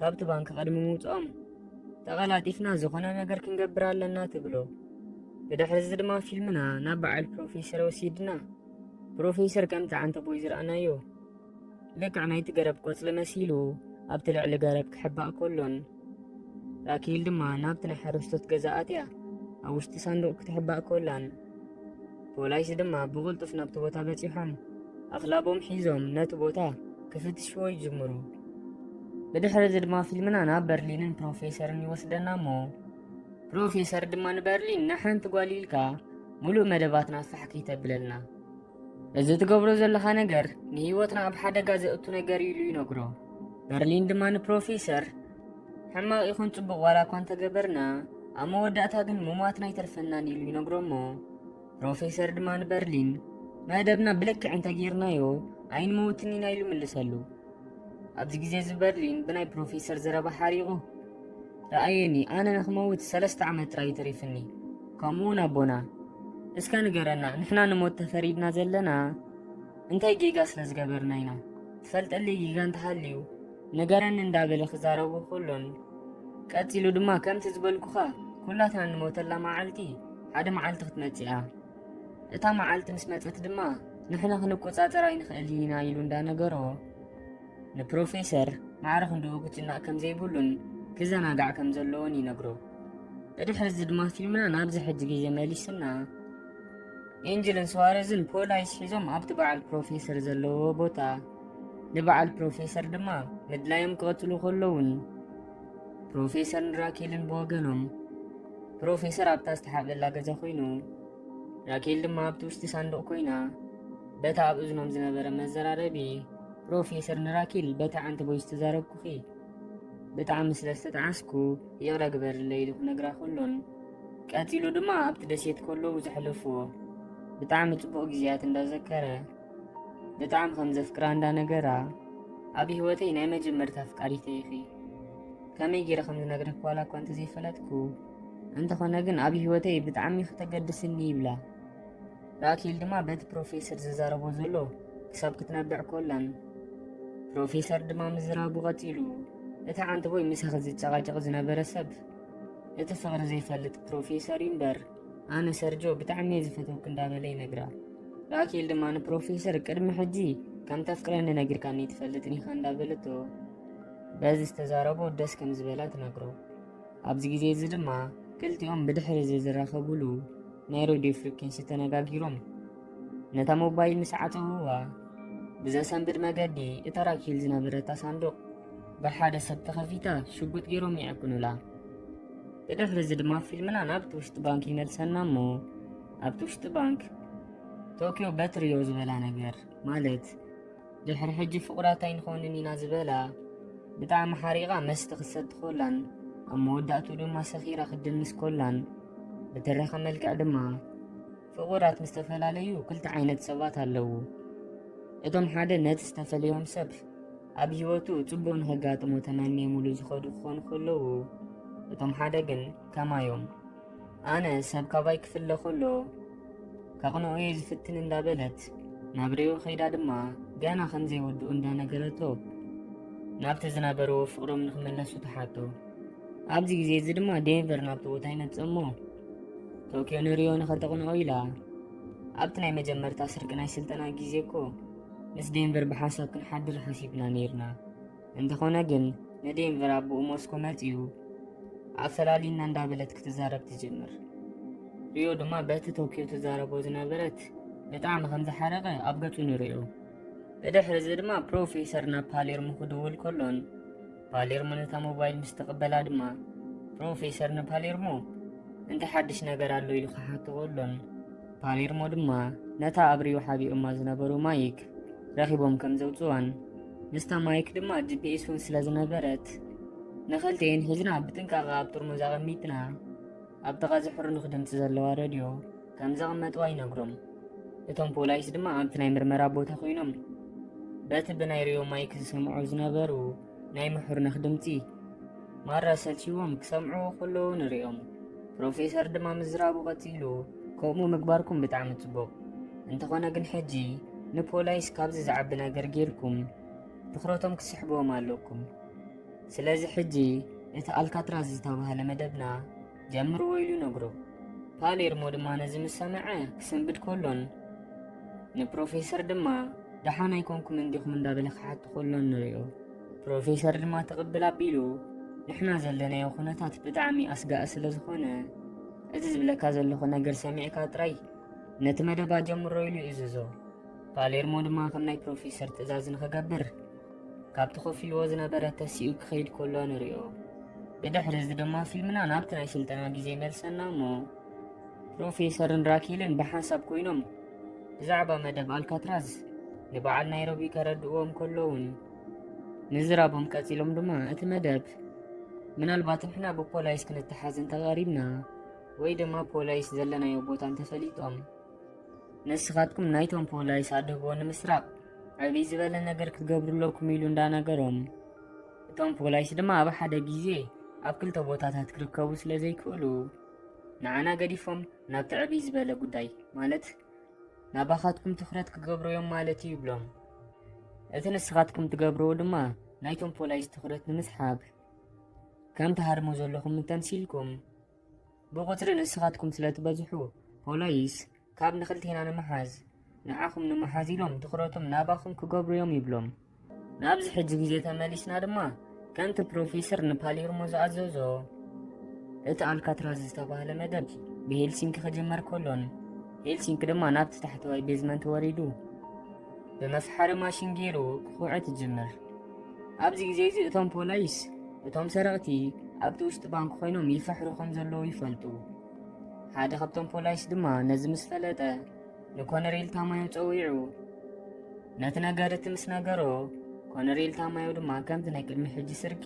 ካብቲ ባንክ ቅድሚ ምውጽኦም ተቐላጢፍና ዝኾነ ነገር ክንገብር ኣለና ትብሎ። ብድሕሪ እዚ ድማ ፊልምና ናብ በዓል ፕሮፌሰር ወሲድና ፕሮፌሰር ከምቲ ዓንተቦይ ዝረኣናዮ ልክዕ ናይቲ ገረብ ቆጽሊ መሲሉ ኣብቲ ልዕሊ ገረብ ክሕባእ ከሎን ራኬል ድማ ናብቲ ናይ ሓረስቶት ገዛ ኣትያ ኣብ ውሽጢ ሳንዱቕ ክትሕባእ ከላን ፖላይስ ድማ ብቕልጡፍ ናብቲ ቦታ በጺሖም ኣኽላቦም ሒዞም ነቲ ቦታ ክፍትሽዎ ይጅምሩ። ብድሕሪ እዚ ድማ ፊልምና ናብ በርሊንን ፕሮፌሰርን ይወስደና እሞ ፕሮፌሰር ድማ ንበርሊን ንሓንቲ ጓል ኢልካ ሙሉእ መደባትና ፋሕ ከይተብለልና። እዚ ትገብሮ ዘለኻ ነገር ንህይወትና ኣብ ሓደጋ ዘእቱ ነገር ኢሉ ይነግሮ። በርሊን ድማ ንፕሮፌሰር ሕማቕ ይኹን ጽቡቕ ዋላ እኳ እንተገበርና ኣብ መወዳእታ ግን ምሟትና ኣይተርፈናን ኢሉ ይነግሮ እሞ ፕሮፌሰር ድማ ንበርሊን መደብና ብልክዕ እንተጌርናዮ ኣይንመውትን ኢና ኢሉ ይምልሰሉ። ኣብዚ ግዜ እዚ በርሊን ብናይ ፕሮፌሰር ዘረባ ሓሪቑ፣ ረኣየኒ፣ ኣነ ንኽመውት ሰለስተ ዓመት ጥራይ ተሪፍኒ፣ ከምኡ እውን ኣቦና። እስከ ንገረና፣ ንሕና ንሞት ተፈሪድና ዘለና እንታይ ጌጋ ስለ ዝገበርና ኢና? ትፈልጠለይ ጌጋ እንተሃልዩ ንገረኒ እንዳበለ ክዛረቦ ከሎን ቀጺሉ ድማ ከምቲ ዝበልኩኻ ኩላትና ንሞተላ መዓልቲ ሓደ መዓልቲ ክትመጽእ እያ። እታ መዓልቲ ምስ መጸት ድማ ንሕና ክንቆጻጸር ኣይንኽእልን ኢና ኢሉ እንዳነገሮ ንፕሮፌሰር ማዕረ ክንድኡ ክጭነቕ ከም ዘይብሉን ክዘናጋዕ ከም ዘለዎን ይነግሮ። ብድሕሪ እዚ ድማ ፊልምና ናብዚ ሕጂ ግዜ መሊሱና። ኤንጅልን ስዋረዝን ፖላይስ ሒዞም ኣብቲ በዓል ፕሮፌሰር ዘለዎ ቦታ ንበዓል ፕሮፌሰር ድማ ምድላዮም ክቐጽሉ ከለውን ፕሮፌሰርን ራኬልን ብወገኖም ፕሮፌሰር ኣብታ ዝተሓብእላ ገዛ ኮይኑ ራኬል ድማ ኣብቲ ውሽጢ ሳንዱቕ ኮይና በታ ኣብ እዝኖም ዝነበረ መዘራረቢ ፕሮፌሰር ንራኬል በታ ዓንተቦይ ዝተዛረብኩኺ ብጣዕሚ ስለ ዝተጠዓስኩ ይቕረ ግበርለይ ኢሉ ክነግራ ከሎን ቀጺሉ ድማ ኣብቲ ደሴት ከለዉ ዘሕለፍዎ ብጣዕሚ ጽቡቕ ግዜያት እንዳዘከረ ብጣዕሚ ከም ዘፍቅራ እንዳነገራ ኣብ ህይወተይ ናይ መጀመርታ ኣፍቃሪተይ ኢኺ። ከመይ ገይረ ከም ዝነግረኪ ዋላ እኳ እንተዘይፈለጥኩ፣ እንተኾነ ግን ኣብ ህይወተይ ብጣዕሚ ኢኺ ተገድስኒ ይብላ። ራኬል ድማ በቲ ፕሮፌሰር ዝዛረቦ ዘሎ ክሳብ ክትነብዕ ኮላን ፕሮፌሰር ድማ ምዝራቡ ቀጺሉ፣ እቲ ዓንተቦይ ምሳኺ ዝጨቃጨቕ ዝነበረ ሰብ እቲ ፍቕሪ ዘይፈልጥ ፕሮፌሰር እዩ እምበር ኣነ ሰርጆ ብጣዕሚ እየ ዝፈትወኪ እንዳበለ ይነግራ። ራኬል ድማ ንፕሮፌሰር ቅድሚ ሕጂ ከም ተፍቅረኒ ነጊርካኒ ትፈልጥን ኢኻ እንዳበለቶ በዚ ዝተዛረቦ ደስ ከም ዝበላ ትነግሮ። ኣብዚ ግዜ እዚ ድማ ክልቲኦም ብድሕሪ እዚ ዝራኸቡሉ ናይ ሬድዮ ፍሪኬንሲ ተነጋጊሮም ነታ ሞባይል ምስ ዓጸውዋ ብዘሰንብድ መገዲ እታ ራኬል ዝነበረታ ሳንዱቕ ብሓደ ሰብ ተኸፊታ ሽጉጥ ገይሮም ይዕቅኑላ። ብድሕሪ እዚ ድማ ፊልምና ናብቲ ውሽጢ ባንክ ይመልሰና እሞ፣ ኣብቲ ውሽጢ ባንክ ቶኪዮ በቲ ሪዮ ዝበላ ነገር፣ ማለት ድሕሪ ሕጂ ፍቑራት ኣይንኾንን ኢና ዝበላ፣ ብጣዕሚ ሓሪቓ መስተ ክትሰቲ ኮላን ኣብ መወዳእቱ ድማ ሰኺራ ክትድንስ ኮላን፣ ብትረኻ መልክዕ ድማ ፍቑራት ምስ ዝተፈላለዩ ክልተ ዓይነት ሰባት ኣለዉ። እቶም ሓደ ነቲ ዝተፈለዮም ሰብ ኣብ ህይወቱ ጽቡቕ ንኸጋጥሞ ተመንየሙሉ ዝኸዱ ክኾኑ ከለዉ፣ እቶም ሓደ ግን ከማዮም። ኣነ ሰብ ካባይ ክፍለ ከሎ ከቕንኦ እየ ዝፍትን እንዳበለት ናብ ሪዮ ከይዳ ድማ ገና ከም ዘይወድኡ እንዳነገረቶ ናብቲ ዝነበርዎ ፍቕሮም ንኽምለሱ ትሓቶ። ኣብዚ ግዜ እዚ ድማ ዴንቨር ናብቲ ቦታ ይመጽእ እሞ ቶኪዮ ንሪዮ ንኸተቕንኦ ኢላ ኣብቲ ናይ መጀመርታ ስርቂ ናይ ስልጠና ግዜ እኮ ምስ ዴንቨር ብሓንሳብ ክንሓድር ሓሲብና ነይርና። እንተኾነ ግን ንዴንቨር ኣቦኡ ሞስኮ መጺኡ ኣፈላሊና እንዳበለት ክትዛረብ ትጅምር። ሪዮ ድማ በቲ ቶኪዮ ትዛረቦ ዝነበረት ብጣዕሚ ከም ዝሓረቐ ኣብ ገጹ ንሪኦ። ብድሕሪ እዚ ድማ ፕሮፌሰር ናብ ፓሌርሞ ክድውል ከሎን ፓሌርሞ ነታ ሞባይል ምስ ተቐበላ ድማ ፕሮፌሰር ንፓሌርሞ እንታይ ሓድሽ ነገር ኣሎ ኢሉ ክሓቶ ከሎን ፓሌርሞ ድማ ነታ ኣብ ሪዮ ሓቢኦማ ዝነበሩ ማይክ ረኺቦም ከም ዘውጽዋን ምስታ ማይክ ድማ ጂፒኤስ እውን ስለ ዝነበረት ንኽልቲኤን ሒዝና ብጥንቃቐ ኣብ ጥርሙዝ ኣቐሚጥና ኣብ ጥቓ ዝሕርኑኽ ድምፂ ዘለዋ ረድዮ ከም ዘቐመጥዋ ይነግሮም። እቶም ፖላይስ ድማ ኣብቲ ናይ ምርመራ ቦታ ኮይኖም በቲ ብናይ ሪዮ ማይክ ዝሰምዑ ዝነበሩ ናይ ምሕርነኽ ድምፂ ማራ ሰልችዎም ክሰምዕዎ ከለዉ ንሪኦም። ፕሮፌሰር ድማ ምዝራቡ ቀፂሉ፣ ከምኡ ምግባርኩም ብጣዕሚ ፅቡቕ፣ እንተኾነ ግን ሕጂ ንፖላይስ ካብዚ ዝዓቢ ነገር ጌርኩም ትኹረቶም ክስሕብዎም ኣለኩም። ስለዚ ሕጂ እቲ ኣልካትራዝ ዝተባህለ መደብና ጀምርዎ ኢሉ ይነግሮ። ፓሌርሞ ድማ ነዚ ምስ ሰምዐ ክስንብድ ከሎን ንፕሮፌሰር ድማ ደሓን ኣይኮንኩም እንዲኹም እንዳበለ ክሓቱ ከሎን ንሪኦ። ፕሮፌሰር ድማ ትቕብል ኣቢሉ ንሕና ዘለናዮ ኩነታት ብጣዕሚ ኣስጋኢ ስለ ዝኾነ እቲ ዝብለካ ዘለኹ ነገር ሰሚዕካ ጥራይ ነቲ መደብ ኣጀምሮ ኢሉ ይእዝዞ። ፓሌርሞ ድማ ከም ናይ ፕሮፌሰር ትእዛዝ ንኽገብር ካብቲ ኮፍ ኢልዎ ዝነበረ ተሲኡ ክኸይድ ከሎ ንሪኦ። ብድሕሪ እዚ ድማ ፊልምና ናብቲ ናይ ስልጠና ግዜ ይመልሰና እሞ ፕሮፌሰርን ራኬልን ብሓንሳብ ኮይኖም ብዛዕባ መደብ ኣልካትራዝ ንበዓል ናይሮቢ ከረድእዎም ከለውን ምዝራቦም ቀጺሎም ድማ እቲ መደብ ምናልባት ንሕና ብፖላይስ ክንተሓዝ እንተቐሪብና ወይ ድማ ፖላይስ ዘለናዮ ቦታ እንተፈሊጦም ንስኻትኩም ናይቶም ፖላይስ ኣድህቦ ንምስራቕ ዕብይ ዝበለ ነገር ክትገብሩ ኣለኩም ኢሉ እንዳነገሮም እቶም ፖላይስ ድማ ኣብ ሓደ ግዜ ኣብ ክልተ ቦታታት ክርከቡ ስለ ዘይክእሉ ንዓና ገዲፎም ናብቲ ዕብይ ዝበለ ጉዳይ ማለት ናባኻትኩም ትኹረት ክገብሩ እዮም ማለት እዩ ይብሎም። እቲ ንስኻትኩም ትገብርዎ ድማ ናይቶም ፖላይስ ትኹረት ንምስሓብ ከም ትሃድሙ ዘለኹም እንተምሲልኩም ብቁፅሪ ንስኻትኩም ስለ ትበዝሑ ፖላይስ ካብ ንኽልቴና ንምሓዝ ንዓኹም ንምሓዝ ኢሎም ትኹረቶም ናባኹም ክገብሩ እዮም ይብሎም። ናብዚ ሕጂ ግዜ ተመሊስና ድማ ከምቲ ፕሮፌሰር ንፓሌርሞ ዝኣዘዞ እቲ ኣልካትራዝ ዝተባህለ መደብ ብሄልሲንኪ ክጅመር ከሎን ሄልሲንኪ ድማ ናብቲ ታሕተዋይ ቤዝመንት ወሪዱ ብመፍሓሪ ማሽን ገይሩ ክኹዕት ይጅምር። ኣብዚ ግዜ እዚ እቶም ፖላይስ እቶም ሰረቕቲ ኣብቲ ውሽጢ ባንክ ኮይኖም ይፈሕሩ ከም ዘለዉ ይፈልጡ። ሓደ ካብቶም ፖላይስ ድማ ነዚ ምስ ፈለጠ ንኮነሬል ታማዮ ጸዊዑ ነቲ ነገር እቲ ምስ ነገሮ ኮነሬል ታማዮ ድማ ከምቲ ናይ ቅድሚ ሕጂ ስርቂ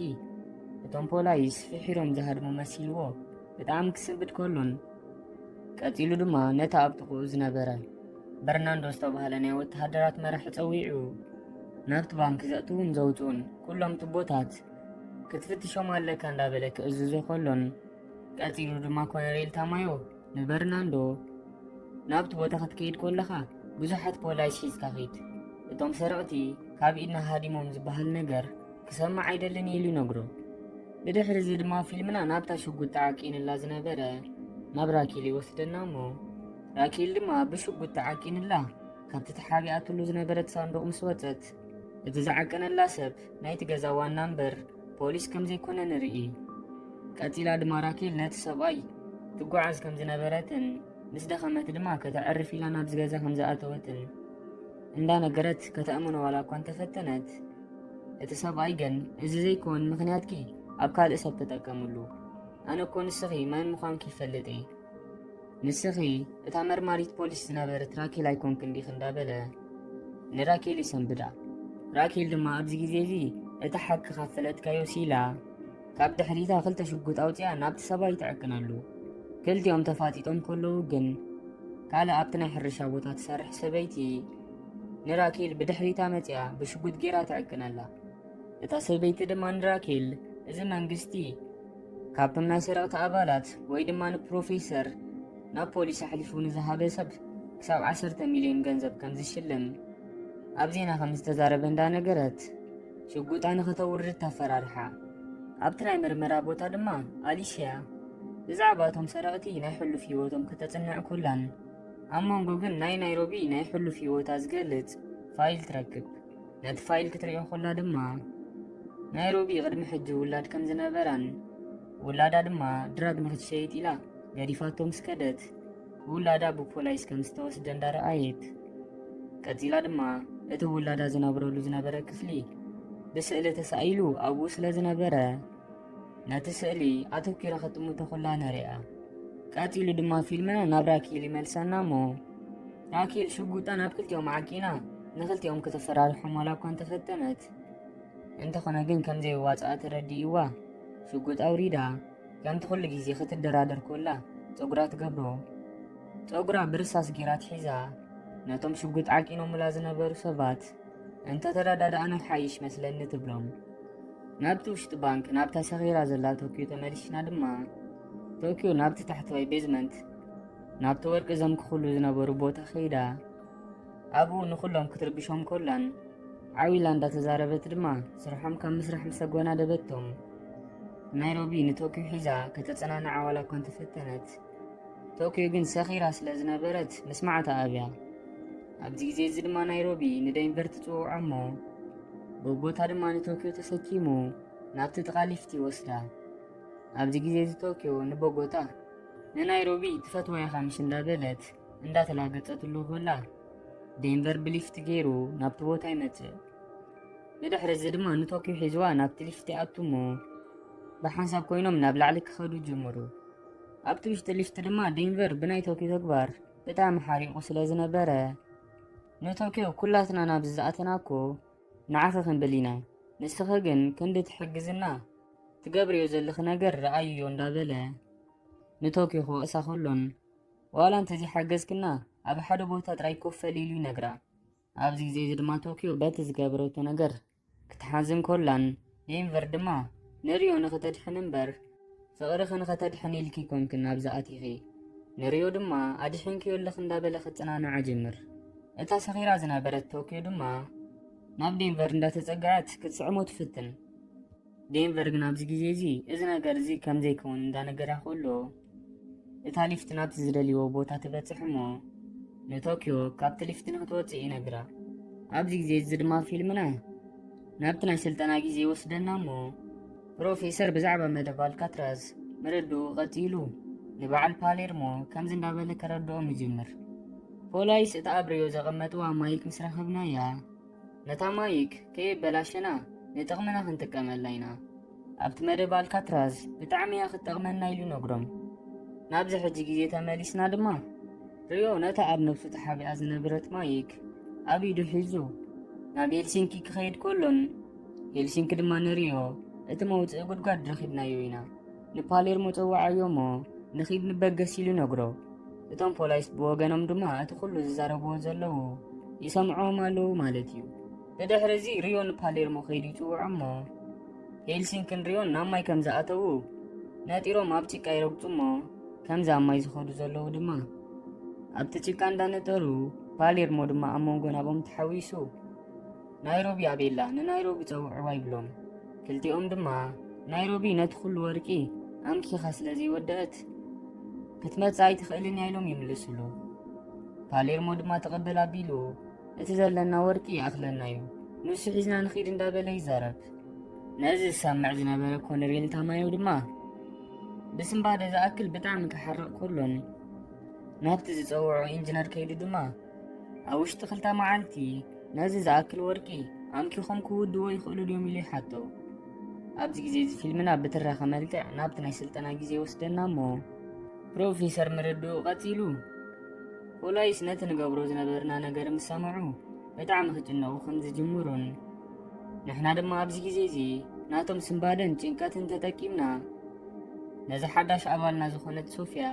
እቶም ፖላይስ ፍሒሮም ዝሃድሙ መሲልዎ ብጣዕሚ ክስንብድ ከሎን ቀጺሉ ድማ ነቲ ኣብ ጥቕኡ ዝነበረ በርናንዶ ዝተባህለ ናይ ወተሃደራት መራሒ ጸዊዑ ናብቲ ባንክ ዘእትውን ዘውፅኡን ኩሎም ቱቦታት ክትፍትሾም ኣለካ እንዳበለ ክእዝዞ ከሎን ቀጺሉ ድማ ኮነሬል ታማዮ ንበርናንዶ ናብቲ ቦታ ክትከይድ ከለኻ ብዙሓት ፖላይስ ሒዝካ ኺድ፣ እቶም ሰረቕቲ ካብ ኢድና ሃዲሞም ዝበሃል ነገር ክሰምዕ ኣይደልን ኢሉ ይነግሮ። ብድሕሪ እዚ ድማ ፊልምና ናብታ ሽጉጥ ተዓቂንላ ዝነበረ ናብ ራኪል ይወስደና እሞ ራኪል ድማ ብሽጉጥ ተዓቂንላ ካብቲ ተሓቢኣትሉ ዝነበረት ሳንዱቕ ምስ ወጸት እቲ ዝዓቀነላ ሰብ ናይቲ ገዛ ዋና እምበር ፖሊስ ከም ዘይኮነ ንርኢ። ቀጺላ ድማ ራኬል ነቲ ሰብኣይ ትጓዓዝ ከም ዝነበረትን ምስ ደኸመት ድማ ከተዕርፍ ኢላ ናብዚ ገዛ ከም ዝኣተወትን እንዳነገረት ከተእምኖ ዋላ እኳ እንተፈተነት እቲ ሰብኣይ ግን፣ "እዚ ዘይኮን ምኽንያትኪ ኣብ ካልእ ሰብ ተጠቀምሉ። ኣነ እኮ ንስኺ መን ምዃንኪ ይፈልጥ እየ። ንስኺ እታ መርማሪት ፖሊስ ዝነበረት ራኬል ኣይኮንክን ዲኺ?" እንዳበለ ንራኬል ይሰንብዳ። ራኬል ድማ ኣብዚ ግዜ እዚ እቲ ሓቂ ካብ ፈለጥካዮ ሲላ ካብ ድሕሪታ ክልተ ሽጉጥ ኣውፂኣ ናብቲ ሰብኣይ ትዕቅነሉ። ክልቲኦም ተፋጢጦም ከለዉ ግን ካልእ ኣብቲ ናይ ሕርሻ ቦታ ትሰርሕ ሰበይቲ ንራኬል ብድሕሪታ መፂኣ ብሽጉጥ ጌራ ትዕቅነላ። እታ ሰበይቲ ድማ ንራኬል፣ "እዚ መንግስቲ ካብቶም ናይ ሰረቕቲ ኣባላት ወይ ድማ ንፕሮፌሰር ናብ ፖሊስ ኣሕሊፉ ንዝሃበ ሰብ ክሳብ ዓሰርተ ሚልዮን ገንዘብ ከም ዝሽልም ኣብ ዜና ከም ዝተዛረበ እንዳነገረት ሽጉጣ ንኸተውርድ ተፈራርሓ። ኣብቲ ናይ ምርመራ ቦታ ድማ ኣሊሽያ ብዛዕባ እቶም ሰረቕቲ ናይ ሕሉፍ ህይወቶም ከተጽንዕ ኮላን ኣብ መንጎ ግን ናይ ናይሮቢ ናይ ሕሉፍ ህይወታ ዝገልጽ ፋይል ትረክብ። ነቲ ፋይል ክትርእዮ ኮላ ድማ ናይሮቢ ቅድሚ ሕጂ ውላድ ከም ዝነበራን ውላዳ ድማ ድራግ ንክትሸይጥ ኢላ ገዲፋቶ ምስ ከደት ውላዳ ብፖላይስ ከም ዝተወስደ እንዳረኣየት ቀጺላ ድማ እቲ ውላዳ ዝነብረሉ ዝነበረ ክፍሊ ብስእሊ ተሳኢሉ ኣብኡ ስለ ዝነበረ ነቲ ስእሊ ኣተኪራ ክጥምቶ ኮላ ነሪኣ። ቀጺሉ ድማ ፊልምና ናብ ራኬል ይመልሰና እሞ ራኬል ሽጉጣ ናብ ክልቲኦም ዓቂና ንክልቲኦም ከተፈራርሖም ዋላ እኳ እንተፈተነት እንተኾነ ግን ከም ዘይዋጽኣ ተረዲእዋ ሽጉጥ ኣውሪዳ ከምቲ ኩሉ ግዜ ክትደራደር ኮላ ጸጉራ ትገብሮ። ጸጉራ ብርሳስ ጌራ ትሒዛ ነቶም ሽጉጥ ዓቂኖምላ ዝነበሩ ሰባት እንተ ተረዳዳእና ሓይሽ መስለኒ ትብሎም። ናብቲ ውሽጢ ባንክ ናብታ ሰኺራ ዘላ ቶኪዮ ተመሊስና ድማ ቶኪዮ ናብቲ ታሕተዋይ ቤዝመንት ናብቲ ወርቂ ዘምክኹሉ ዝነበሩ ቦታ ከይዳ ኣብኡ ንኹሎም ክትርብሾም ኮላን ዓው ኢላ እንዳተዛረበት ድማ ስርሖም ካብ ምስራሕ ምስ ኣጎናደበቶም ናይሮቢ ንቶኪዮ ሒዛ ከተጸናንዓ ዋላ እኳ እንተፈተነት ቶኪዮ ግን ሰኺራ ስለ ዝነበረት ምስማዕ ተኣብያ። ኣብዚ ግዜ እዚ ድማ ናይሮቢ ንደንቨር ትጽውዖ እሞ ብቦታ ድማ ንቶኪዮ ተሰኪሙ ናብቲ ጥቓ ሊፍት ይወስዳ። ኣብዚ ግዜ እዚ ቶኪዮ ንቦጎታ ንናይሮቢ ትፈትዋ ኢኻ ምሽ እንዳበለት እንዳተላገጸትሉ ኮላ ዴንቨር ብሊፍት ገይሩ ናብቲ ቦታ ይመጽእ። ብድሕሪ እዚ ድማ ንቶኪዮ ሒዝዋ ናብቲ ሊፍት ይኣቱ እሞ ብሓንሳብ ኮይኖም ናብ ላዕሊ ክኸዱ ጅምሩ። ኣብቲ ውሽጢ ሊፍት ድማ ዴንቨር ብናይ ቶኪዮ ተግባር ብጣዕሚ ሓሪቑ ስለ ዝነበረ ንቶኪዮ ኩላትና ናብዚ ዝኣተና እኮ ንዓኺ ክንብል ኢና፣ ንስኺ ግን ክንዲ ትሕግዝና ትገብርዮ ዘለኺ ነገር ረኣይዮ እንዳበለ ንቶኪዮ ክወቕሳ ከሎን ዋላ እንተዘይሓገዝክና ኣብ ሓደ ቦታ ጥራይ ኮፍ በሊ ኢሉ ይነግራ። ኣብዚ ግዜ እዚ ድማ ቶኪዮ በቲ ዝገበረቶ ነገር ክትሓዝን ኮላን ዴንቨር ድማ ንሪዮ ንኽተድሕን እምበር ፍቕርኺ ንኸተድሕን ኢልኪ ኮንክን ናብዚ ኣቲኺ። ንሪዮ ድማ ኣድሒንክዮ ኣለኺ እንዳበለ ክጽናንዓ ጅምር። እታ ሰኺራ ዝነበረት ቶኪዮ ድማ ናብ ዴንቨር እንዳተጸግዐት ክትስዕሞ ትፍትን። ዴንቨር ግን ኣብዚ ግዜ እዚ እዚ ነገር እዚ ከም ዘይከውን እንዳነገራ ከሎ እታ ሊፍት ናብቲ ዝደልይዎ ቦታ ትበጽሕ እሞ ንቶኪዮ ካብቲ ሊፍት ንክትወጽእ ይነግራ። ኣብዚ ግዜ እዚ ድማ ፊልምና ናብቲ ናይ ስልጠና ግዜ ይወስደና እሞ ፕሮፌሰር ብዛዕባ መደብ ኣልካትራዝ ምርድኡ ቀጺሉ ንበዓል ፓሌርሞ ከምዚ እንዳበለ ከረድኦም ይጅምር። ፖላይስ እታ ኣብ ሪዮ ዘቐመጥዋ ማይክ ምስ ረኸብናያ ነታ ማይክ ከየበላሸና ንጥቕምና ክንጥቀመላ ኢና። ኣብቲ መደብ ኣልካትራዝ ብጣዕሚ እያ ክትጠቕመና ኢሉ ነግሮም። ናብዚ ሕጂ ግዜ ተመሊስና ድማ ሪዮ ነታ ኣብ ነብሱ ተሓቢኣ ዝነበረት ማይክ ኣብ ኢዱ ሒዙ ናብ ሄልሲንኪ ክኸይድ ከሎን ሄልሲንኪ ድማ ንሪዮ እቲ መውፅኢ ጉድጓድ ረኺብናዮ ኢና ንፓሌርሞ ፀዋዓዮ እሞ ንኺድ ንበገስ ኢሉ ነግሮ። እቶም ፖላይስ ብወገኖም ድማ እቲ ኩሉ ዝዛረብዎ ዘለዉ ይሰምዕዎም ኣለዉ ማለት እዩ። ብድሕሪ እዚ ሪዮ ንፓሌርሞ ከይዱ ይፅውዖ እሞ ሄልሲንክን ሪዮን ናብ ማይ ከም ዝኣተዉ ነጢሮም ኣብ ጭቃ ይረግፁ እሞ ከምዚ ኣብ ማይ ዝኸዱ ዘለዉ ድማ ኣብቲ ጭቃ እንዳነጠሩ ፓሌርሞ ድማ ኣብ መንጎ ናብኦም ተሓዊሱ ናይሮቢ ኣቤላ ንናይሮቢ ጸውዕዋ ይብሎም። ክልቲኦም ድማ ናይሮቢ ነቲ ኩሉ ወርቂ ኣምኪኻ ስለ ዘይወደአት ክትመጽእ ኣይትኽእልን እያ ኢሎም ይምልስሉ። ፓሌርሞ ድማ ተቐበል ኣቢሉ እቲ ዘለና ወርቂ ይኣኽለና እዩ ንሱ ሒዝና ንኺድ እንዳበለ ይዛረብ። ነዚ ዝሰምዕ ዝነበረ ኮነሬል ታማዮ ድማ ብስንባደ ዝኣክል ብጣዕሚ ክሓርቕ ከሎን ናብቲ ዝጸውዖ ኢንጂነር ከይዱ ድማ ኣብ ውሽጢ ክልተ መዓልቲ ነዚ ዝኣክል ወርቂ ኣምኪኾም ክውድዎ ይኽእሉ ድዮም ኢሉ ይሓቶ። ኣብዚ ግዜ እዚ ፊልምና ብትረኻ መልክዕ ናብቲ ናይ ስልጠና ግዜ ይወስደና እሞ፣ ፕሮፌሰር ምርድኡ ቀጺሉ፣ ፖላይስ ነቲ ንገብሮ ዝነበርና ነገር ምስ ሰምዑ ብጣዕሚ ክጭነቑ ከም ዝጅምሩን፣ ንሕና ድማ ኣብዚ ግዜ እዚ ናቶም ስንባደን ጭንቀትን ተጠቂምና፣ ነዛ ሓዳሽ ኣባልና ዝኾነት ሶፍያ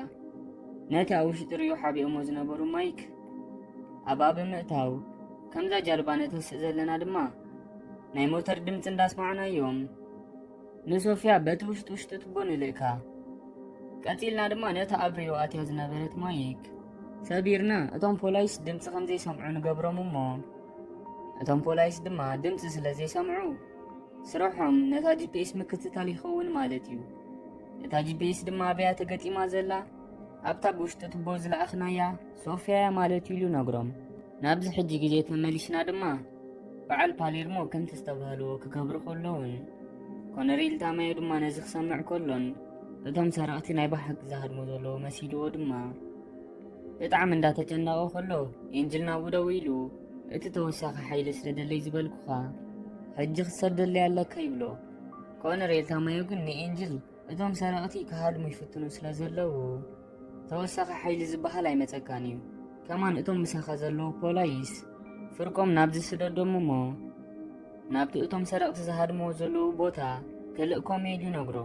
ነቲ ኣብ ውሽጢ ሪዮ ሓቢኦሞ ዝነበሩ ማይክ ኣብኣ ብምእታው፣ ከምዛ ጃልባ ነተስእ ዘለና ድማ ናይ ሞተር ድምፂ እንዳስማዕናዮም፣ ንሶፍያ በቲ ውሽጢ ውሽጢ ቱቦ ንልእካ። ቀጺልና ድማ ነታ ኣብ ሪዮ ኣትያ ዝነበረት ማይክ ሰቢርና፣ እቶም ፖላይስ ድምፂ ከም ዘይሰምዑ ንገብሮም እሞ፣ እቶም ፖላይስ ድማ ድምፂ ስለ ዘይሰምዑ፣ ስርሖም ነታ ጂ ፒ ኤስ ምክትታል ይኸውን ማለት እዩ። እታ ጂ ፒ ኤስ ድማ ኣበያ ተገጢማ ዘላ፣ ኣብታ ብውሽጢ ቱቦ ዝለኣኽናያ ሶፍያ እያ ማለት እዩ ኢሉ ነግሮም። ናብዚ ሕጂ ግዜ ተመሊስና ድማ፣ በዓል ፓሌርሞ ከምቲ ዝተባህልዎ ክገብሩ ከለውን፣ ኮነሬል ታማዮ ድማ ነዚ ክሰምዕ ከሎን፣ እቶም ሰረቕቲ ናይ ብሓቂ ዝሃድሙ ዘለዉ መሲልዎ ድማ፣ ብጣዕሚ እንዳተጨነቐ ከሎ፣ ኤንጅል ናብኡ ደዊሉ፣ "እቲ ተወሳኺ ሓይሊ ስደደለይ ዝበልኩኻ፣ ሕጂ ክትሰደለይ ኣለካ" ይብሎ። ኮነሬል ታማዮ ግን ንኤንጅል፣ እቶም ሰረቕቲ ክሃድሙ ይፍትኑ ስለ ዘለዉ፣ ተወሳኺ ሓይሊ ዝበሃል ኣይመጸካን እዩ። ከማን እቶም ምሳኻ ዘለዉ ፖላይስ ፍርቆም ናብዚ ስደዶም እሞ፣ ናብቲ እቶም ሰረቕቲ ዝሃድምዎ ዘለዉ ቦታ ክልእኮም እየ ኢሉ ይነግሮ።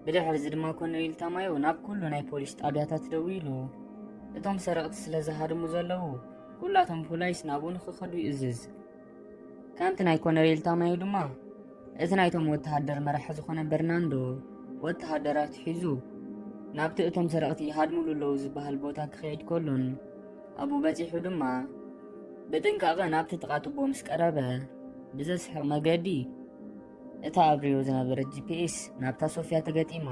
ብድሕሪ እዚ ድማ ኮነሬል ታማዮ ናብ ኩሉ ናይ ፖሊስ ጣብያታት ደዊሉ፣ እቶም ሰረቕቲ ስለ ዝሃድሙ ዘለዉ፣ ኩላቶም ፖላይስ ናብኡ ንኽኸዱ ይእዝዝ። ከምቲ ናይ ኮነሬል ታማዮ ድማ፣ እቲ ናይቶም ወተሃደር መራሒ ዝኾነ በርናንዶ ወተሃደራት ሒዙ ናብቲ እቶም ሰረቕቲ ይሃድሙሉ ኣለዉ ዝበሃል ቦታ ክኸይድ ከሎን፣ ኣብኡ በጺሑ ድማ ብጥንቃቐ ናብቲ ጥቓ ቱቦ ምስ ቀረበ፣ ብዘስሕቕ መገዲ እታ ኣብ ሪዮ ዝነበረት ጂ ፒ ኤስ ናብታ ሶፍያ ተገጢማ፣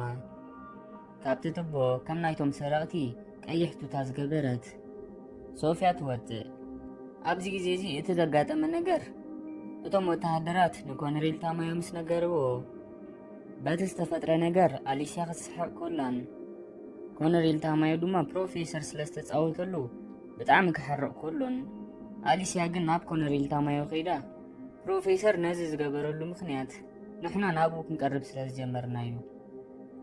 ካብቲ ቱቦ ከም ናይቶም ሰረቕቲ ቀይሕ ቱታ ዝገበረት ሶፍያ ትወጽእ። ኣብዚ ግዜ እዚ እቲ ዘጋጠመ ነገር፣ እቶም ወተሃደራት ንኮነሬል ታማዮ ምስ ነገርዎ፣ በቲ ዝተፈጥረ ነገር ኣሊስያ ክትስሕቕ ኮላን፣ ኮነሬል ታማዮ ድማ ፕሮፌሰር ስለ ዝተጻወተሉ ብጣዕሚ ክሓርቕ ኮሎን፣ ኣሊስያ ግን ናብ ኮነሬል ታማዮ ከይዳ፣ ፕሮፌሰር ነዚ ዝገበረሉ ምኽንያት ንሕና ናብኡ ክንቀርብ ስለ ዝጀመርና እዩ።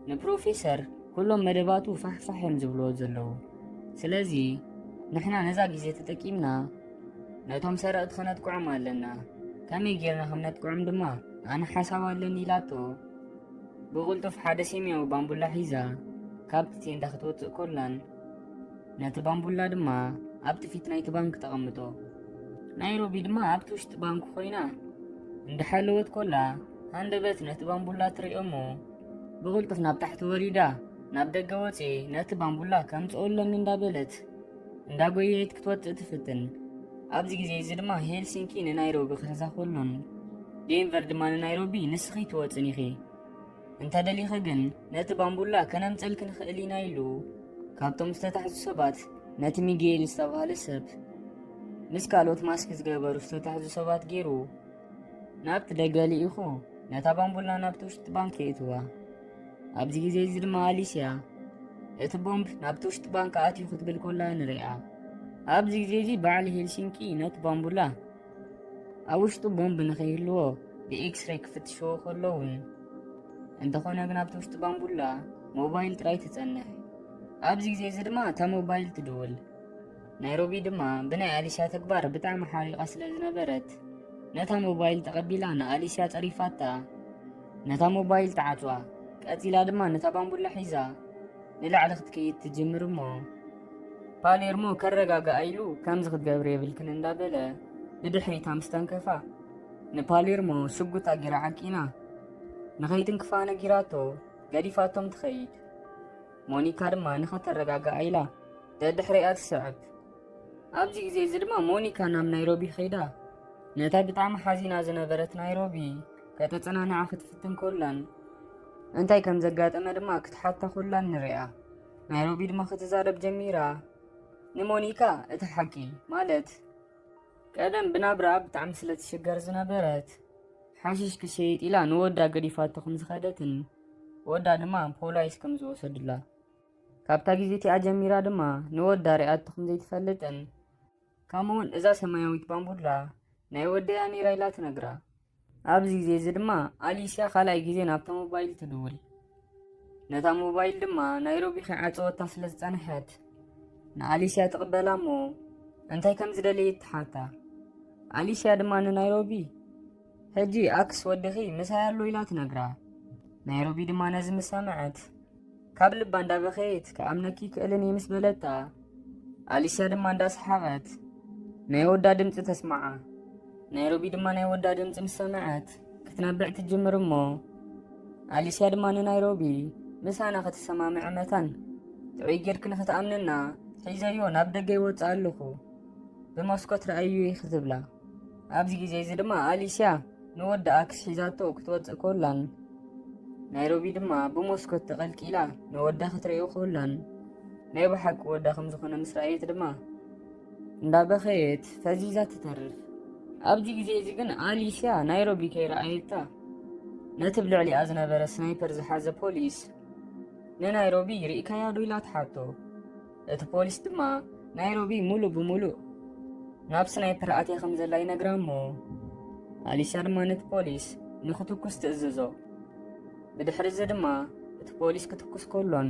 ንፕሮፌሰር ኩሎም መደባቱ ፋሕፋሕ እዮም ዝብልዎ ዘለዉ። ስለዚ ንሕና ነዛ ግዜ ተጠቂምና ነቶም ሰረቕቲ ከነጥቅዖም ኣለና። ከመይ ጌርና ከም ነጥቅዖም ድማ ኣነ ሓሳብ ኣለኒ ኢላቶ። ብቕልጡፍ ሓደ ሰማያዊ ባምቡላ ሒዛ ካብቲ ቴንዳ ክትወጽእ ኮላን፣ ነቲ ባምቡላ ድማ ኣብቲ ፊት ናይቲ ባንክ ተቐምጦ። ናይሮቢ ድማ ኣብቲ ውሽጢ ባንክ ኮይና እንዳሓለወት ኮላ፣ ሃንደበት ነቲ ባምቡላ ትሪኦ እሞ፣ ብቕልጡፍ ናብ ታሕቲ ወሪዳ፣ ናብ ደገ ወጺኤ ነቲ ባምቡላ ከምጽኦ ኣለኒ እንዳበለት፣ እንዳጎየየት ክትወጽእ ትፍትን። ኣብዚ ግዜ እዚ ድማ ሄልሲንኪ ንናይሮቢ ክሕዛ ኮሎን፣ ዴንቨር ድማ ንናይሮቢ ንስኺ ትወጽን ኢኺ። እንተ ደሊኺ ግን ነቲ ባምቡላ ከነምጸልኪ ንኽእል ኢና ኢሉ፣ ካብቶም ዝተታሕዙ ሰባት ነቲ ሚጌል ዝተባህለ ሰብ ምስ ካልኦት ማስክ ዝገበሩ ዝተታሕዙ ሰባት ገይሩ ናብቲ ደገ ልኢኹ ነታ ባምቡላ ናብቲ ውሽጢ ባንክ የእትዋ። ኣብዚ ግዜ እዚ ድማ ኣሊስያ እቲ ቦምብ ናብቲ ውሽጢ ባንክ ኣትዩ ክትብል ኮላ ንሪኣ። ኣብዚ ግዜ እዚ በዓል ሄልሲንኪ ነቲ ባምቡላ ኣብ ውሽጡ ቦምብ ንኸይህልዎ ብኤክስሬይ ክፍትሽዎ ከለውን፣ እንተኾነ ግን ኣብቲ ውሽጢ ባምቡላ ሞባይል ጥራይ ትጸንሕ። ኣብዚ ግዜ እዚ ድማ እታ ሞባይል ትድውል። ናይሮቢ ድማ ብናይ ኣሊስያ ተግባር ብጣዕሚ ሓሪቓ ስለ ዝነበረት፣ ነታ ሞባይል ተቐቢላ ንኣሊስያ ጸሪፋታ። ነታ ሞባይል ትዓጽዋ። ቀጺላ ድማ ነታ ባምቡላ ሒዛ ንላዕሊ ክትከይድ ትጅምር እሞ፣ ፓሌርሞ ከረጋግኣ ኢሉ፣ "ከምዚ ክትገብሪ የብልክን" እንዳበለ ብድሕሪታ ምስ ተንከፋ፣ ንፓሌርሞ ሽጉጥ ኣጊራ ዓቂና ንኸይትንክፋ ነጊራቶ፣ ገዲፋቶም ትኸይድ። ሞኒካ ድማ ንኸተረጋግኣ ኢላ ደድሕሪኣ ትስዕብ። ኣብዚ ግዜ እዚ ድማ ሞኒካ ናብ ናይሮቢ ከይዳ፣ ነታ ብጣዕሚ ሓዚና ዝነበረት ናይሮቢ ከተጸናንዓ ክትፍትን ኮላን፣ እንታይ ከም ዘጋጠመ ድማ ክትሓታ ኮላን ንሪኣ። ናይሮቢ ድማ ክትዛረብ ጀሚራ። ንሞኒካ እቲ ሓቂ፣ ማለት ቀደም ብናብራ ብጣዕሚ ስለ ትሽገር ዝነበረት፣ ሓሽሽ ክሸይጥ ኢላ ንወዳ ገዲፋቶ ከም ዝኸደትን፣ ወዳ ድማ ፖላይስ ከም ዝወሰዱላ፣ ካብታ ግዜ እቲኣ ጀሚራ ድማ ንወዳ ሪኣቶ ከም ዘይትፈልጥን፣ ከምኡውን እዛ ሰማያዊት ባምቡላ ናይ ወደያ ነይራ ኢላ ትነግራ። ኣብዚ ግዜ እዚ ድማ ኣሊስያ ካልኣይ ግዜ ናብታ ሞባይል ትድውል። ነታ ሞባይል ድማ ናይሮቢ ከይዓጸወታ ስለ ዝጸንሐት፣ ንኣሊስያ ትቕበላ እሞ እንታይ ከም ዝደለየት ትሓታ። ኣሊስያ ድማ ንናይሮቢ፣ "ሕጂ ኣክስ ወድኺ ምሳይ ኣሎ" ኢላ ትነግራ። ናይሮቢ ድማ ነዚ ምስ ሰምዐት፣ ካብ ልባ እንዳበኸየት፣ "ክኣምነኪ ክእልን እየ" ምስ በለታ፣ ኣሊስያ ድማ እንዳሰሓቐት ናይ ወዳ ድምፂ ተስማዓ። ናይሮቢ ድማ ናይ ወዳ ድምፂ ምስ ሰምዐት ክትነብዕ ትጅምር እሞ፣ ኣሊስያ ድማ ንናይሮቢ፣ "ምሳና ክትሰማምዐ መታን ጥዑይ ጌርኪ ንክትኣምንና ሒዘዮ ናብ ደገ ይወፅእ ኣለኹ፣ ብመስኮት ረኣዩ" ክትብላ። ኣብዚ ግዜ እዚ ድማ ኣሊስያ ንወዳ ኣክስ ሒዛቶ ክትወፅእ ኮላን፣ ናይሮቢ ድማ ብመስኮት ተቐልቂላ ንወዳ ክትርእዮ ኮላን፣ ናይ ብሓቂ ወዳ ከም ዝኾነ ምስ ረኣየት ድማ እንዳበኸየት ፈዚዛ ትተርፍ። ኣብዚ ግዜ እዚ ግን ኣሊስያ ናይሮቢ ከይረኣየታ፣ ነቲ ብልዕሊኣ ዝነበረ ስናይፐር ዝሓዘ ፖሊስ ንናይሮቢ፣ "ርኢካያ ዶ?" ኢላ ትሓቶ። እቲ ፖሊስ ድማ ናይሮቢ ሙሉእ ብሙሉእ ናብ ስናይፐር ኣትያ ከም ዘላ ይነግራ እሞ፣ ኣሊስያ ድማ ነቲ ፖሊስ ንክትኩስ ትእዝዞ። ብድሕሪ እዚ ድማ እቲ ፖሊስ ክትኩስ ከሎን፣